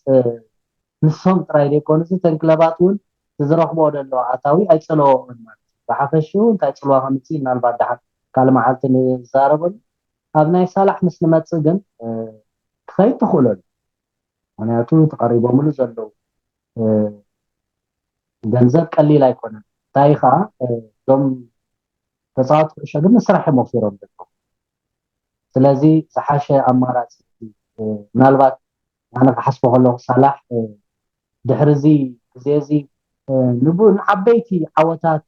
ንሶም ጥራይ ዘይኮኑስ እተን ክለባት እውን ዝረኽቦ ዘለዎ ኣታዊ ኣይፀለዎኦን ማለት እዩ ብሓፈሽኡ እንታይ ፅልዋ ከምፅእ እናልባት ድሓር ካልእ መዓልቲ ንዛረበሉ ኣብ ናይ ሳላሕ ምስ ንመፅእ ግን ክኸይድ ተኽእሎ ኣሎ ምክንያቱ ተቐሪቦምሉ ዘለዉ ገንዘብ ቀሊል ኣይኮነን እንታይ ከዓ እዞም ተፃወቲ ኩዕሾ ግን ንስራሕ እዮም ወፊሮም ዘለዉ ስለዚ ዝሓሸ ኣማራፂ ምናልባት ኣነ ክሓስቦ ከለኩ ሳላሕ ድሕሪ እዚ ግዜ እዚ ንዓበይቲ ዓወታት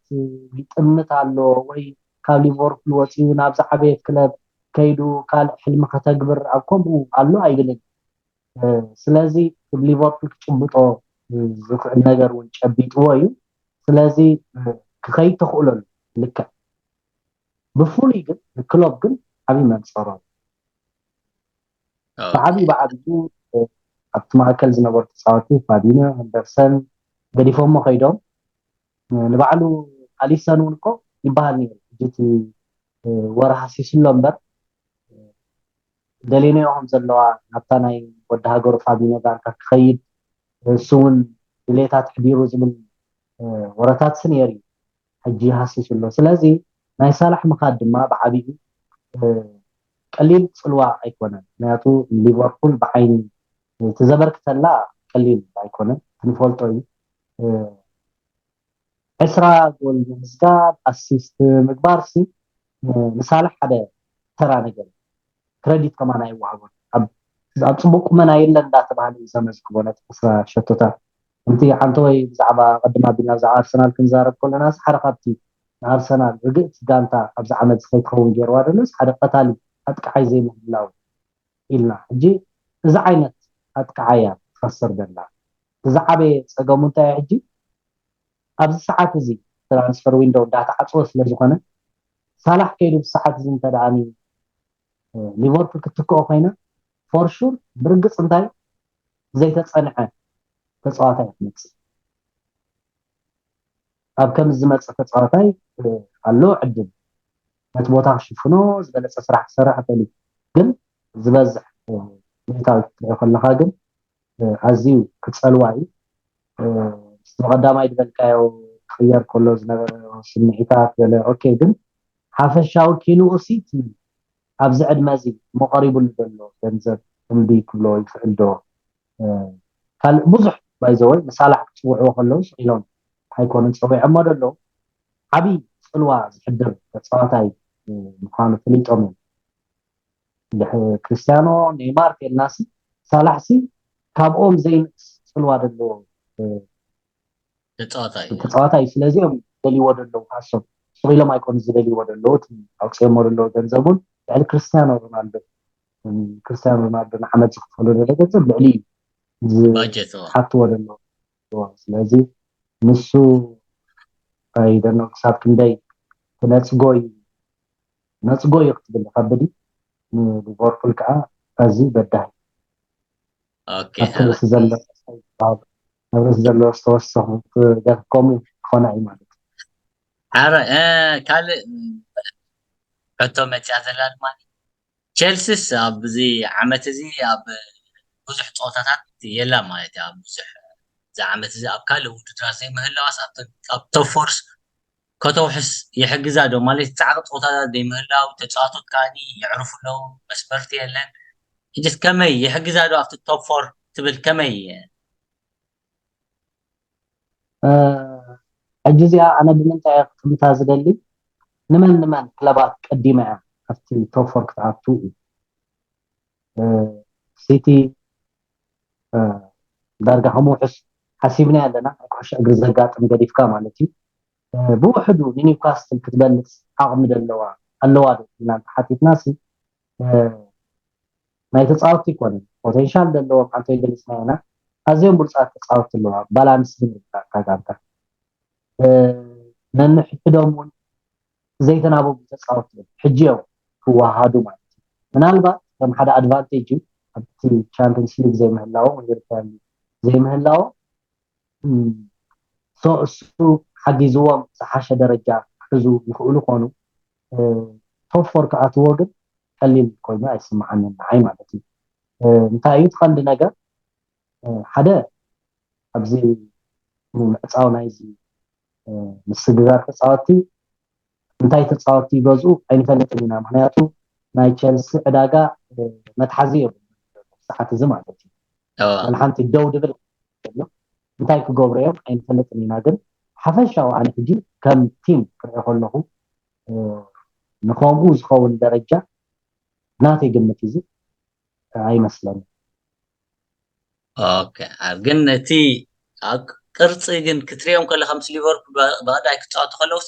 ይጥምት ኣሎ ወይ ካብ ሊቨርፑል ወፂኡ ናብ ዝዓበየ ክለብ ከይዱ ካልእ ሕልሚ ከተግብር ኣብ ከምኡ ኣሎ ኣይብልን ስለዚ ብ ሊቨርፑል ክጭብጦ ዝኽእል ነገር እውን ጨቢጥዎ እዩ። ስለዚ ክኸይድ ተኽእሎ ኣሎ። ልክዕ ብፍሉይ ግን ንክሎፕ ግን ዓብዪ መንፀሮ ብዓብዩ ብዓብዩ ኣብቲ ማእከል ዝነበሩ ተፃወቲ ፋቢኖ፣ ሄንደርሰን ገዲፎሞ ከይዶም። ንባዕሉ ኣሊሰን እውን እኮ ይበሃል ነይሩ። ሕጂ እቲ ወረ ሃሲሱ ኣሎ እምበር ደልየናዮ ከም ዘለዋ ናብታ ናይ ወዲ ሃገሩ ፋቢኖ ጋንታ ክኸይድ፣ እሱ እውን ድሌታት ኣሕዲሩ ዝብል ወረታትሲ ነይሩ እዩ። ሕጂ ሃሲሱ ኣሎ። ስለዚ ናይ ሳላሕ ምኻድ ድማ ብዓብዩ ቀሊል ፅልዋ ኣይኮነን። ምክንያቱ ሊቨርፑል ብዓይኒ እቲ ዘበርክተላ ቀሊል ኣይኮነን፣ ክንፈልጦ እዩ። ዕስራ ጎል ምምዝጋብ፣ ኣሲስት ምግባር ሲ ንሳላሕ ሓደ ተራ ነገር እዩ። ክረዲት ከማን ኣይወሃቦን። ኣብ ኣብ ፅቡቅ ቁመና የለን እንዳተባሃለ እዩ ዘመዝግቦ ነቲ ዕስራ ሸቶታት። እንቲ ሓንተወይ ብዛዕባ ቅድም ኣቢልና ብዛዕባ ኣርሰናል ክንዛረብ ከለና ሓደ ካብቲ ንኣርሰናል ርግእቲ ጋንታ ኣብዚ ዓመት እዚ ከይትኸውን ገይርዋ ዘሎ ሓደ ቀታሊ ኣጥቃዓይ ዘይምህላው ኢልና። ሕጂ እዚ ዓይነት ኣጥቃዓያ ትኸስር ዘላ። እዚ ዓበየ ፀገሙ እንታይ ሕጂ ኣብዚ ሰዓት እዚ ትራንስፈር ዊንዶው እንዳተዓፅወ ስለዝኾነ ሳላሕ ከይዱ ብሰዓት እዚ እንተደኣ ሊቨርፑል ክትክኦ ኮይና ፎር ሹር ብርግፅ እንታይ ዘይተፀንዐ ተፃዋታይ ክትመፅእ ኣብ ከም ዝመፅእ ተፃዋታይ ኣሎ ዕድል ነቲ ቦታ ክሽፍኖ ዝበለፀ ስራሕ ክሰርሕ ይኽእል እዩ። ግን ዝበዝሕ ሚእታዊ ክትሪኦ ከለካ ግን ኣዝዩ ክፀልዋ እዩ። ምስቲ ብቐዳማይ ዝበልካዮ ክቕየር ከሎ ዝነበረ ስምዒታት ገለ ኦኬ፣ ግን ሓፈሻዊ ኪንኡ ሲ እቲ ኣብዚ ዕድመ እዚ እሞ ቀሪቡሉ ዘሎ ገንዘብ እምቢ ክብሎ ይኽእል ዶ? ካልእ ብዙሕ ባይዘወይ ንሳላሕ ክፅውዕዎ ከለዉ ስቕ ኢሎም ኣይኮኑን ፀዊዖሞ ዘለዉ። ዓብዪ ፅልዋ ዝሕድር ተፃዋታይ ምዃኑ ፈሊጦም እዮም። ድሕሪ ክርስቲያኖ ኔይማር ቴልናሲ ሳላሕሲ ካብኦም ዘይንእስ ፅልዋ ዘለዎ ተፃዋታይ ተፃዋታይ እዩ። ስለዚኦም ደልይዎ ዘለዉ ካሶም ስቕ ኢሎም ኣይኮኑ ዝደልይዎ ዘለዉ እቲ ኣውፅኦሞ ዘለዉ ገንዘብ እውን ልዕሊ ክርስቲያኖ ሮናልዶ ክርስቲያኖ ሮናልዶ ንዓመት ዝኽፈሎ ዘሎ ገንዘብ ልዕሊ እዩ ባጀት ዝሓትዎ ዘለዉ። ስለዚ ንሱ ኣይደኖ ክሳብ ክንደይ ክነፅጎ እዩ ነፅጎ እዩ ክትብል ይኸብድ እዩ። ንሊቨርፑል ከዓ ኣዝዩ በዳሂ ኦኬ ኣብቲ ርእሲ ዘሎ ኣብ ርእሲ ዘሎ ዝተወሰኹ ገርኮም ክኾና እዩ ማለት እዩ። ሓረ ካልእ ሕቶ መፅያ ዘላ ድማ ቸልሲስ ኣብዚ ዓመት እዚ ኣብ ብዙሕ ፀወታታት የላ ማለት እዩ። ኣብ ብዙሕ እዚ ዓመት እዚ ኣብ ካልእ ውድድራት ዘይምህላዋስ ኣብ ቶፕ ፎርስ ከተውሕስ ይሕግዛ ዶ ማለት ፃዕቂ ፀወታታት ዘይምህላው ተፃዋቶት ከዓኒ የዕርፉ ኣለዉ መስፈርቲ የለን ሕጅስ ከመይ ይሕግዛ ዶ ኣብቲ ቶፕ ፎር ትብል ከመይ ሕጂ እዚኣ ኣነ ብምንታይ እየ ክጥምታ ዝደሊ ንመን ንመን ክለባት ቀዲማ እያ ኣብቲ ቶፕ ፎር ክትኣቱ እዩ ሲቲ ዳርጋ ከም ውሕስ ሓሲብና ኣለና ናይ ኩዕሾ እግሪ ዘጋጥም ገዲፍካ ማለት እዩ ብውሕዱ ንኒውካስትል ክትበልፅ ዓቕሚ ደለዋ ኣለዋ ዶ ኢልና እንተሓቲትና ሲ ናይ ተፃወትቲ ይኮነ ፖቴንሻል ዘለዎም ሓንቲ ገሊፅና ኢና ኣዝዮም ብሉፃት ተፃወትቲ ኣለዋ ባላንስ ግን እታ ጋንታ ነንሕድሕዶም እውን ዘይተናበቡ ተፃወትቲ እዮም ሕጂ እዮም ክወሃሃዱ ማለት እዩ ምናልባት ከም ሓደ ኣድቫንቴጅ እዩ ኣብቲ ቻምፒንስ ሊግ ዘይምህላዎም ዩሮፓ ሊግ ዘይምህላዎም እሱ ሓጊዝዎም ዝሓሸ ደረጃ ክሕዙ ይኽእሉ ኮኑ ቶፕ ፎር ክኣትዎ ግን ቀሊል ኮይኑ ኣይስምዓንን ንዓይ ማለት እዩ እንታይ እዩ ትቐንዲ ነገር ሓደ ኣብዚ ምዕፃው ናይዚ ምስግጋር ተፃወቲ እንታይ ተፃወቲ ይገዝኡ ኣይንፈልጥን ኢና ምክንያቱ ናይ ቸልሲ ዕዳጋ መትሓዚ የብሉ ሰዓት እዚ ማለት እዩ ሓንቲ ደው ድብል እንታይ ክገብሩ እዮም ኣይንፈልጥን ኢና ግን ሓፈሻዊ ኣነ ሕጂ ከም ቲም ክርኢ ከለኹ ንከምኡ ዝኸውን ደረጃ ናተይ ግምት እዚ ኣይመስለኒ ኦኬ ግን እቲ ቅርፂ ግን ክትሪኦም ከለካ ምስ ሊቨርፑል ብቀዳይ ክፃወቱ ከለውስ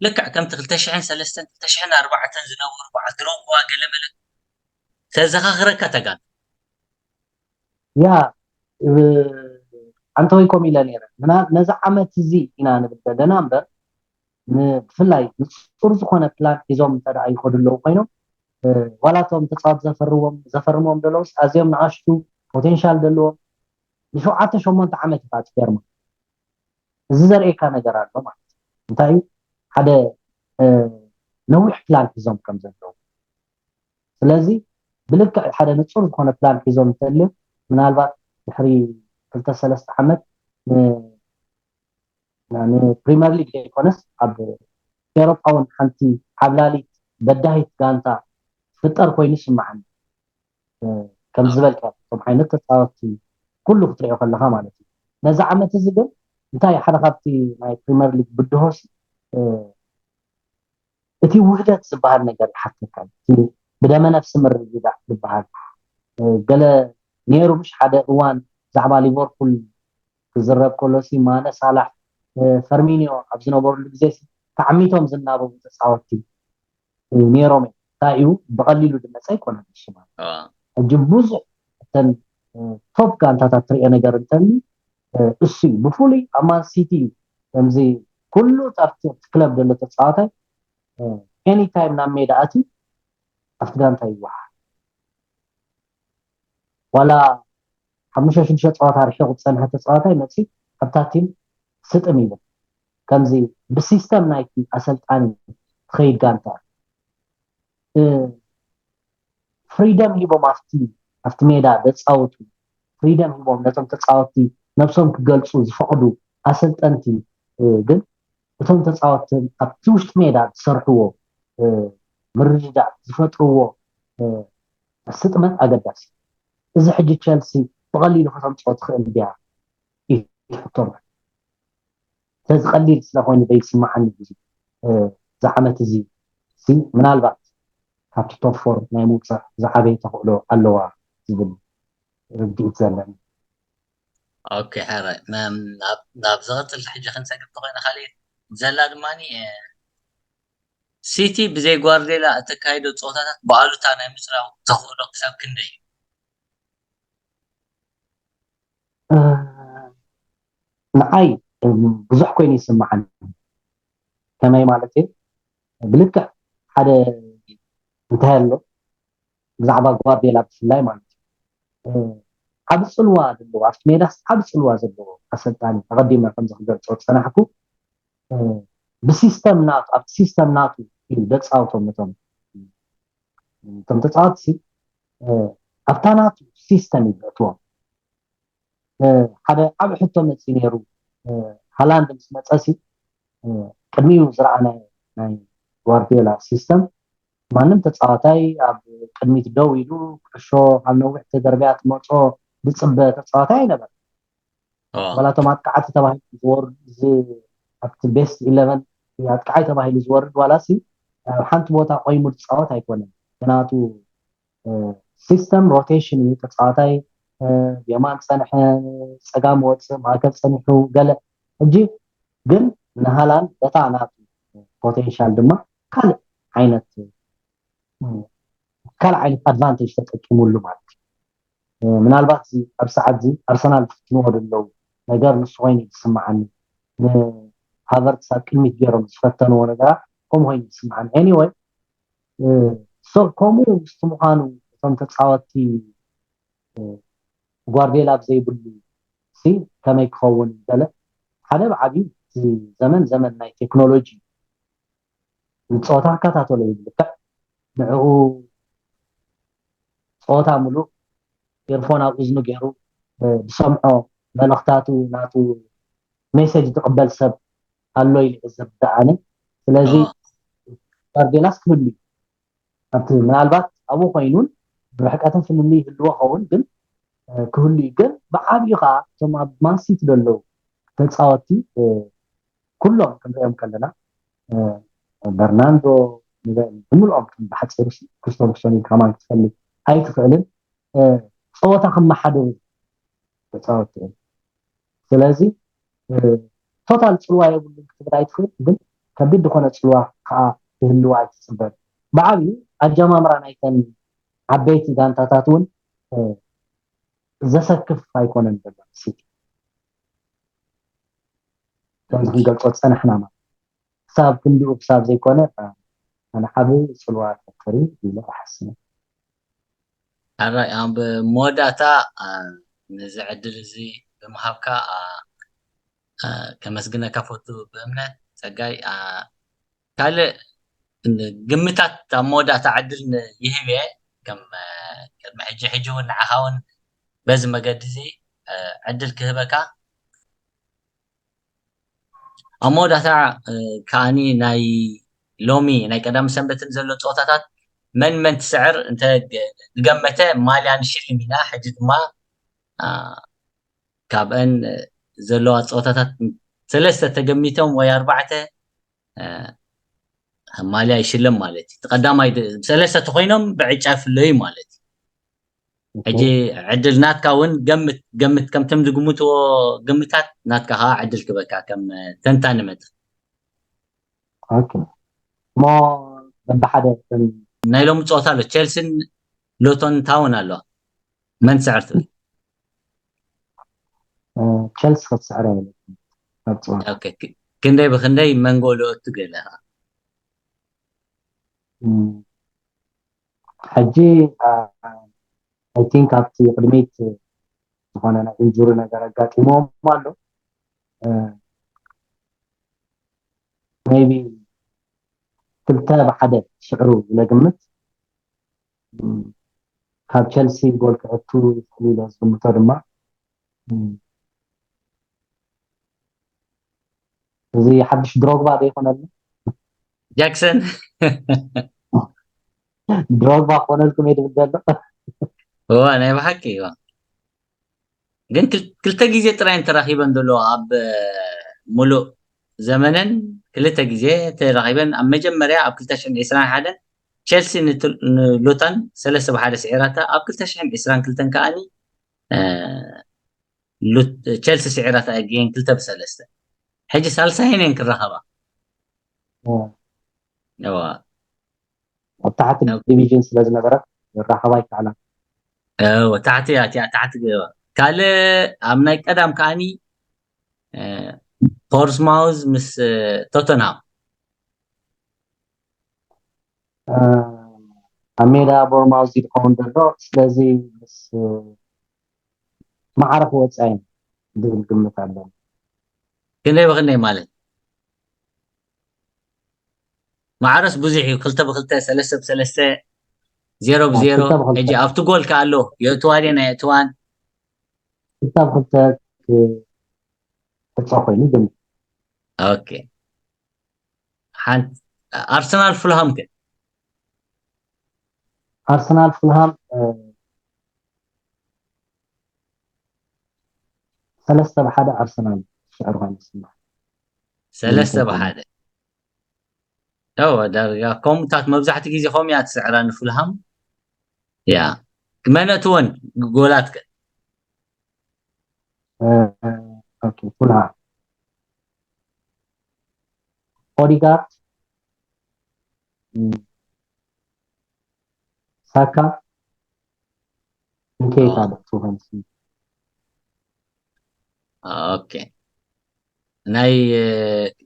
ልክዕ ከምቲ ክልተ ሽሕን ሰለስተን ክልተ ሽሕን ኣርባዕተን ዝነበሩ በዓል ድሮግባ ገለመለ ተዘኻኽረካ ተጋን ያ ሓንተ ወይ ከምኡ ኢለ ነይረ። ምና- ነዚ ዓመት እዚ ኢና ንብል ዘለና እምበር፣ ን- ብፍላይ ንጹር ዝኾነ ፕላን ሒዞም እንተ ደኣ ይኸዱ ኣለዉ ኮይኖም፣ እ፣ ዋላ እቶም ተጻወት ዘፈርዎም ዘፈርምዎም ዘለውስ ኣዝዮም ንኣሽቱ ፖቴንሻል ዘለዎም፣ ንሸውዓተ ሸሞንተ ዓመት እዩ እቲ ፌርማ። እዚ ዘርእየካ ነገር ኣሎ ማለት እዩ። እንታይ እዩ? ሓደ፣ እ፣ ነዊሕ ፕላን ሒዞም ከም ዘለዉ። ስለዚ ብልክዕ ሓደ ንጹር ዝኾነ ፕላን ሒዞም እንተልዮም፣ ምናልባት ድሕሪ ክልተ ሰለስተ ዓመት ን- ንፕሪመር ሊግ ዘይኮነስ ኣብ ኤሮጳ እውን ሓንቲ ዓብላሊት በዳሂት ጋንታ ትፍጠር ኮይኑ ይስምዓኒ። እ፣ ከም ዝበልካ እቶም ዓይነት ተጻወትቲ ኩሉ ክትሪኦ ከለኻ ማለት እዩ። ነዚ ዓመት እዚ ግን እንታይ ሓደ ካብቲ ናይ ፕሪመር ሊግ ብድሆስ፣ እ፣ እቲ ውህደት ዝበሃል ነገር ይሓተካ እዩ። እቲ ብደመ ነፍሲ ምርድዳእ ዝበሃል፣ እ፣ ገለ ነይሩ፣ ምሽ ሓደ እዋን ብዛዕባ ሊቨርፑል ክዝረብ ከሎ ሲ ማነ፣ ሳላሕ፣ እ፣ ፈርሚኒዮ ኣብ ዝነበሩሉ ግዜ ሲ ተዓሚቶም ዝናበቡ ተጻወትቲ፣ እ፣ ነይሮም እዮም። እንታይ እዩ ብቐሊሉ ዝመጸ ኣይኮነን ሽማ። ሕጂ ብዙሕ እተን፣ እ፣ ቶፕ ጋንታታት ትሪኦ ነገር እንተኒ፣ እ፣ እሱ እዩ። ብፍሉይ ኣብ ማን ሲቲ ከምዚ ኩሉ ኣብቲ ክለብ ዘሎ ተጻዋታይ፣ እ፣ ኤኒ ታይም ናብ ሜዳ ኣትዩ ኣብቲ ጋንታ ይወሓድ። ዋላ ሓሙሽተ ሽዱሽተ ጸዋታ ርሒቑ ዝጸንሐ ተጻዋታይ መጺ ኣብታ ቲም ስጥም ይብል። ከምዚ ብሲስተም ናይቲ ኣሰልጣኒ ትኸይድ ጋንታ፣ እ፣ ፍሪደም ሂቦም ኣብቲ ኣብቲ ሜዳ ዘጻውቱ፣ ፍሪደም ሂቦም ነቶም ተጻወትቲ ነብሶም ክገልጹ ዝፈቕዱ ኣሰልጠንቲ፣ እ፣ ግን እቶም ተጻወትቲ ኣብቲ ውሽጢ ሜዳ ዝሰርሕዎ፣ እ፣ ምርድዳእ ዝፈጥርዎ፣ እ፣ ስጥመት ኣገዳሲ። እዚ ሕጂ ቸልሲ ብቐሊሉ ከተምጽኦ ትኽእል ድያ? እዩ ሕቶ። ስለዚ ቀሊል ስለኾይኑ ዘይስምዓኒ እዩ፣ እ፣ እዚ ዓመት እዚ ሲ ምናልባት ካብቲ ቶፕ ፎር ናይ ምውጻእ ዝዓበየ ተኽእሎ ኣለዋ ዝብል ርድኢት ዘለኒ። ኦኬ፣ ሕራይ። ናብ ናብ ዝቐጽል ሕጂ ክንሰግር ተኾይና፣ ካልእ ዘላ ድማ፣ እ፣ ሲቲ ብዘይ ጓርዴላ እተካይዶ ጸወታታት ብኣሉታ ናይ ምጽራው ተኽእሎ ክሳብ ክንደይ እዩ? እ፣ ንዓይ፣ እ፣ ብዙሕ ኮይኑ ይስምዓኒ። ከመይ ማለት እዩ? ብልክዕ ሓደ እንታይ ኣሎ ብዛዕባ ጓርዴላ ብፍላይ ማለት እዩ፣ እ፣ ዓቢ ጽልዋ ዘለዎ፣ ኣብቲ ሜዳስ ዓቢ ጽልዋ ዘለዎ ኣሰልጣኒ፣ ኣቐዲመ ከምዚ ክገልጾ ዝጸናሕኩ፣ እ፣ ብሲስተም ናቱ፣ ኣብቲ ሲስተም ናቱ እዩ ዘጻውቶም ነቶም፣ እቶም ተጻወትቲ፣ እ፣ ኣብታ ናቱ ሲስተም እዩ ዘእትዎም። እ፣ ሓደ ዓቢ ሕቶ መጺኡ ነይሩ። እ፣ ሃላንድ ምስ መጸሲ፣ እ፣ ቅድሚኡ ዝረኣናዮ ናይ ጓርዲዮላ ሲስተም፣ ማንም ተጻዋታይ ኣብ ቅድሚት ደው ኢሉ ኩዕሾ ኣብ ነዊሕ ተደርብያ ትመጾ ዝጽበ ተጻዋታይ ኣይነበረን። ኦ፣ ዋላ እቶም ኣጥቃዓቲ ተባሂሉ ዝወርድ፣ ዝ-፣ ኣብቲ ቤስት ኢለቨን ኣጥቃዓይ ተባሂሉ ዝወርድ ዋላ ሲ ኣብ ሓንቲ ቦታ ቆይሙ ዝጻወት ኣይኮነን። ምክንያቱ፣ እ፣ ሲስተም ሮቴሽን እዩ። ተጻዋታይ፣ እ፣ የማን ጸንሐ፣ ጸጋም ወጽእ፣ ማእከል ጸኒሑ፣ ገለ። ሕጂ ግን ንሃላንድ በታ ናቱ ፖቴንሻል ድማ ካልእ ዓይነት፣ እ፣ ካልእ ዓይነት ኣድቫንቴጅ ተጠቂሙሉ ማለት እዩ። እ፣ ምናልባት እዚ ኣብ ሰዓት እዚ ኣርሰናል ዝፍትንዎ ዘለዉ ነገር ንሱ ኮይኑ እዩ ዝስምዓኒ። ንሃቨርትስ ኣብ ቅድሚት ገይሮም ዝፈተንዎ ነገራት ከምኡ ኮይኑ እዩ ዝስምዓኒ። ኤኒወይ፣ እ፣ ሶ-፣ ከምኡ ምስቲ ምዃኑ እቶም ተጻወትቲ፣ እ፣ ጓርዲዮላ ኣብ ዘይብሉ ሲ ከመይ ክኸውን ገለ፣ ሓደ ብዓብዩ እቲ ዘመን ዘመን ናይ ቴክኖሎጂ እዩ። ንጸወታ ክከታተሎ እዩ ዝልክዕ። ንዕኡ ጸወታ ምሉእ ኤርፎን ኣብ እዝኑ ገይሩ፣ እ፣ ዝሰምዖ መልእኽታቱ፣ ናቱ ሜሴጅ ዝቕበል ሰብ ኣሎ ኢሉ እዩ ዝርድኣኒ። ስለዚ ኦ፣ ጓርዲዮላስ ክህሉ እዩ። ኣብቲ ምናልባት ኣብኡ ኮይኑን ብርሕቀትን ፍልልይ ይህልዎ ኸውን፣ ግን፣ እ፣ ክህሉ እዩ። ግን ብዓብዩ ከዓ እቶም ኣብ ማንሲቲ ዘለዉ ተጻወትቲ፣ እ፣ ኩሎም ክንሪኦም ከለና፣ እ፣ በርናንዶ፣ ንበ-፣ ብምልኦም ከም ብሓፂሩ ሲ-፣ ክሪስቶፈርሶን ኢልካ ማን ክትፈልጥ ኣይትኽእልን። እ፣ ጸወታ ክመሓድሩ ተጻወትቲ እዮም። ስለዚ፣ እ፣ ቶታል ጽልዋ የብሉን ክትብል ኣይትኽእል፣ ግን ከቢድ ዝኾነ ጽልዋ ከዓ ክህልዋ ኣይትጽበን። ብዓብዩ ኣጀማምራ ናይተን ዓበይቲ ጋንታታት እውን፣ እ፣ ዘሰክፍ ኣይኮነን ዘሎ ሲቲ። ከምዚ ክንገልጾ ዝጸናሕና ማለት ክሳብ ክንድኡ ክሳብ ዘይኮነ ኣነ ዓብዪ ጽልዋ ፈጠሪ ኢለ እሓስብ። ኣራይ ኣብ መወዳእታ ነዚ ዕድል እዚ ብምሃብካ ከመስግነካ ፈቱ ብእምነት ጸጋይ። ካልእ ግምታት ኣብ መወዳእታ ዕድል ይህብ እየ። ከም ቅድሚ ሕጂ ሕጂ እውን ንዓኻ እውን በዚ መገዲ እዚ ዕድል ክህበካ። ኣብ መወዳእታ ከዓኒ ናይ ሎሚ ናይ ቀዳም ሰንበትን ዘሎ ፀወታታት መን መን ትስዕር እንተ ዝገመተ ማልያ ንሽልም ኢና። ሕጂ ድማ ካብአን ዘለዋ ፀወታታት ሰለስተ ተገሚቶም ወይ ኣርባዕተ ማልያ ይሽለም ማለት እዩ። ቀዳማይ ሰለስተ ተኮይኖም ብዕጫ ይፍለዩ ማለት እዩ። ሕጂ ዕድል ናትካ እውን ገምት ገምት ከምቶም ዝግምትዎ ግምታት ናትካ ከዓ ዕድል ክበካ ከም ተንታኒ መድረክ። ኦኬ እሞ በብሓደ ናይ ሎሚ ፀወታ ኣሎ። ቸልሲን ሉቶን ታውን ኣለዋ። መን ትስዕር ትብል? ቸልሲ ክትስዕር ኣይብለኩም ኣብ ፀወታ። ክንደይ ብክንደይ መንጎ ልኦቱ ገለ ሕጂ I think ኣብቲ ቅድሚት ዝኾነ ናይ ኢንጁሪ ነገር ኣጋጢሞም ኣሎ። ሜቢ ክልተ ብሓደ ሽዕሩ ኢለ ግምት። ካብ ቸልሲ ጎል ክእቱ ይኽእል ኢለ ዝግምቶ ድማ እዚ ሓድሽ ድሮግባ ዶ ይኾነሉ? ጃክሰን ድሮግባ ክኾነልኩም እየ ድብል ዘሎ። እዋ ናይ ብሓቂ እዋ። ግን ክልተ ግዜ ጥራይ ተራኺበን ዘሎ ኣብ ሙሉእ ዘመነን ክልተ ግዜ ተራኺበን። ኣብ መጀመርያ ኣብ ክልተ ሽሕን ዕስራን ሓደን ቸልሲ ንሉታን ሰለስተ ብሓደ ስዒራታ። ኣብ ክልተ ሽሕን ዕስራን ክልተን ከዓኒ ቸልሲ ስዒራታ ኣገይን ክልተ ብሰለስተ። ሕጂ ሳልሳይን እየን ክራኸባ። እዋ ኣብ ታሕቲ ዲቪዥን ስለ ዝነበረት ክራኸባ ኣይከኣላን። እወ ታሕቲ እያ እቲኣ ታሕቲ ገባ። ካልእ ኣብ ናይ ቀዳም ከዓኒ ፖርትስማውዝ ምስ ቶተንሃም ኣብ ሜዳ ቦርማውዝ ዝኸውን ዘሎ ስለዚ ምስ ማዕረ ክወፃ እየን ዝብል ግምት ኣለኒ። ክንደይ ብክንደይ ማለት ማዕረስ ብዙሕ እዩ። ክልተ ብክልተ ሰለስተ ብሰለስተ ዜሮ ብዜሮ። ሕጂ ኣብቲ ጎል ከ ኣሎ የእትዋ ድየን ኣየእትዋን? ክልተ ብክልተ ክወፃ ኮይኑ ግምት። ኦኬ ሓንቲ ኣርሰናል ፍልሃም ከ? ኣርሰናል ፍልሃም ሰለስተ ብሓደ ኣርሰናል ሽዕር ኮይኑ ስማ ሰለስተ ብሓደ ያው ዳርጋ ከምኡታት መብዛሕቲ ግዜ ከምኡ እያ ትስዕራ ንፍልሃም። ያ መን ኣእትወን ጎላት ከ? ኦኬ ፍልሃም ኦዲጋርድ ሳካ ንኬታ ዶ ትኾን ኦኬ ናይ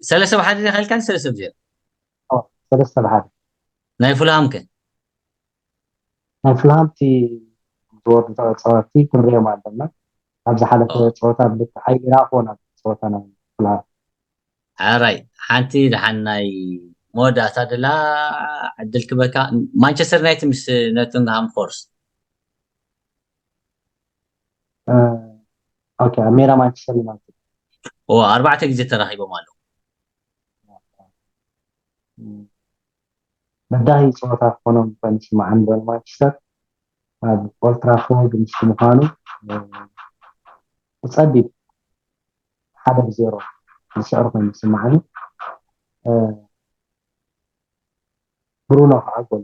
ሰለስተ ብሓደ ዲኻ ኢልካን ሰለስተ ብዜሮ ሰለስተ ብሓደ ናይ ፍልሃም ከ ናይ ፍልሃም እቲ ዝወዱ ተፃወቲ ክንሪኦም ኣለና ኣብ ዝሓለፈ ፀወታ ብልክዓይ ይራእኮ ናብ ፀወታ ናይ ፍልሃም ሓራይ ሓንቲ ደሓን ናይ መወዳእታ ደላ ዕድል ክበካ ማንቸስተር ዩናይትድ ምስ ኖቲንግሃም ፎረስት ኦኬ ኣብ ሜዳ ማንቸስተር ዩናይትድ ኦ ኣርባዕተ ግዜ ተራኺቦም ኣለዉ መዳሂ ፀወታ ክኾኖም ኮይኑ ስማዓኒ ዘሎ ማንቸስተር ኣብ ኦልትራፎርድ ምስ ምዃኑ ብፀቢብ ሓደ ብዜሮ ዝስዕር ኮይኑ ዝስማዓኒ ብሩኖ ከዓ ጎል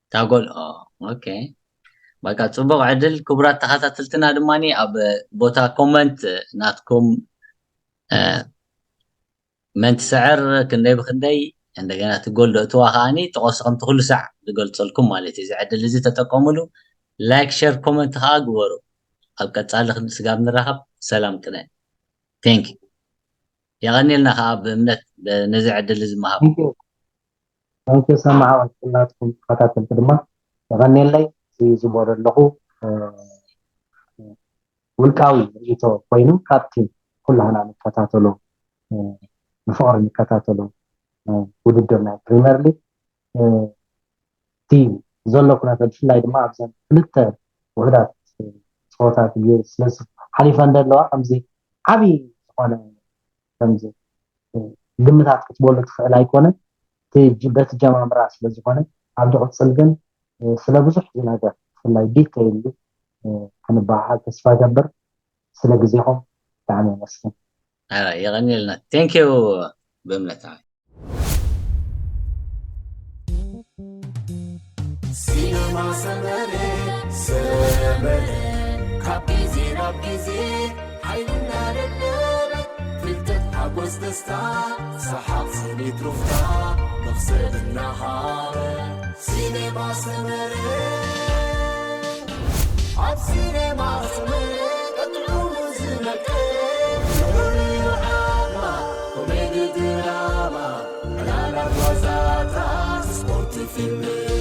እታ ጎል ኦኬ በቃ ፅቡቅ ዕድል ክቡራት ተኸታተልትና ድማ ኣብ ቦታ ኮመንት ናትኩም መን ትስዕር ክንደይ ብክንደይ እንደገና እቲ ጎል ዶ እትዋ ከዓኒ ጥቐሱ ከምቲ ኩሉ ሳዕ ዝገልፀልኩም ማለት እዩ እዚ ዕድል እዚ ተጠቀሙሉ ላይክ ሸር ኮመንት ከዓ ግበሩ ኣብ ቀፃሊ ስጋብ ንራኸብ ሰላም ቅነ thank you የቐንየልና ከዓ ብእምነት ነዚ ዕድል እዚ ምሃብ። ንኪ ሰማዕወት ኩላትኩም ተኸታተልቲ ድማ የቐንየለይ። እዚ ዝበሎ ኣለኹ ውልቃዊ ርእቶ ኮይኑ ካብቲ ኩላህና ንከታተሎ ንፍቕሪ ንከታተሎ ውድድር ናይ ፕሪምየር ሊግ እቲ ዘሎ ኩነታት ብፍላይ ድማ ኣብዘን ክልተ ውሕዳት ፀወታት ስለ ሓሊፈን ዘለዋ ከምዚ ዓብዪ ዝኾነ ከምዚ ግምታት ክትበሉ ትኽእል ኣይኮነን። በቲ ጀማምራ ስለ ዝኾነ ኣብ ዝቕፅል ግን ስለ ብዙሕ ዝነገር ብፍላይ ዲተይል ክንበሃል ተስፋ ገብር። ስለ ግዜኹም ብጣዕሚ የመስግን። የቐንየልና። ቴንኪዩ ብእምነት ሲነማ ሰመረ ሰመረ ካብ ግዜ ናብ ግዜ ሓይልና ደለበ ፍልጠት ሓጎስ ደስታ ሰሓቕ ስኒት ሩፍታ መኽሰብ እናሃበ ሲነማ ሰመረ ኣብ ሲነማ ሰመረ ቀጥዑ ዝነቀ ፍሉይ ዓማ ኮሜዲ ድራማ ዕላላት ዋዛታት ስፖርት ፊልም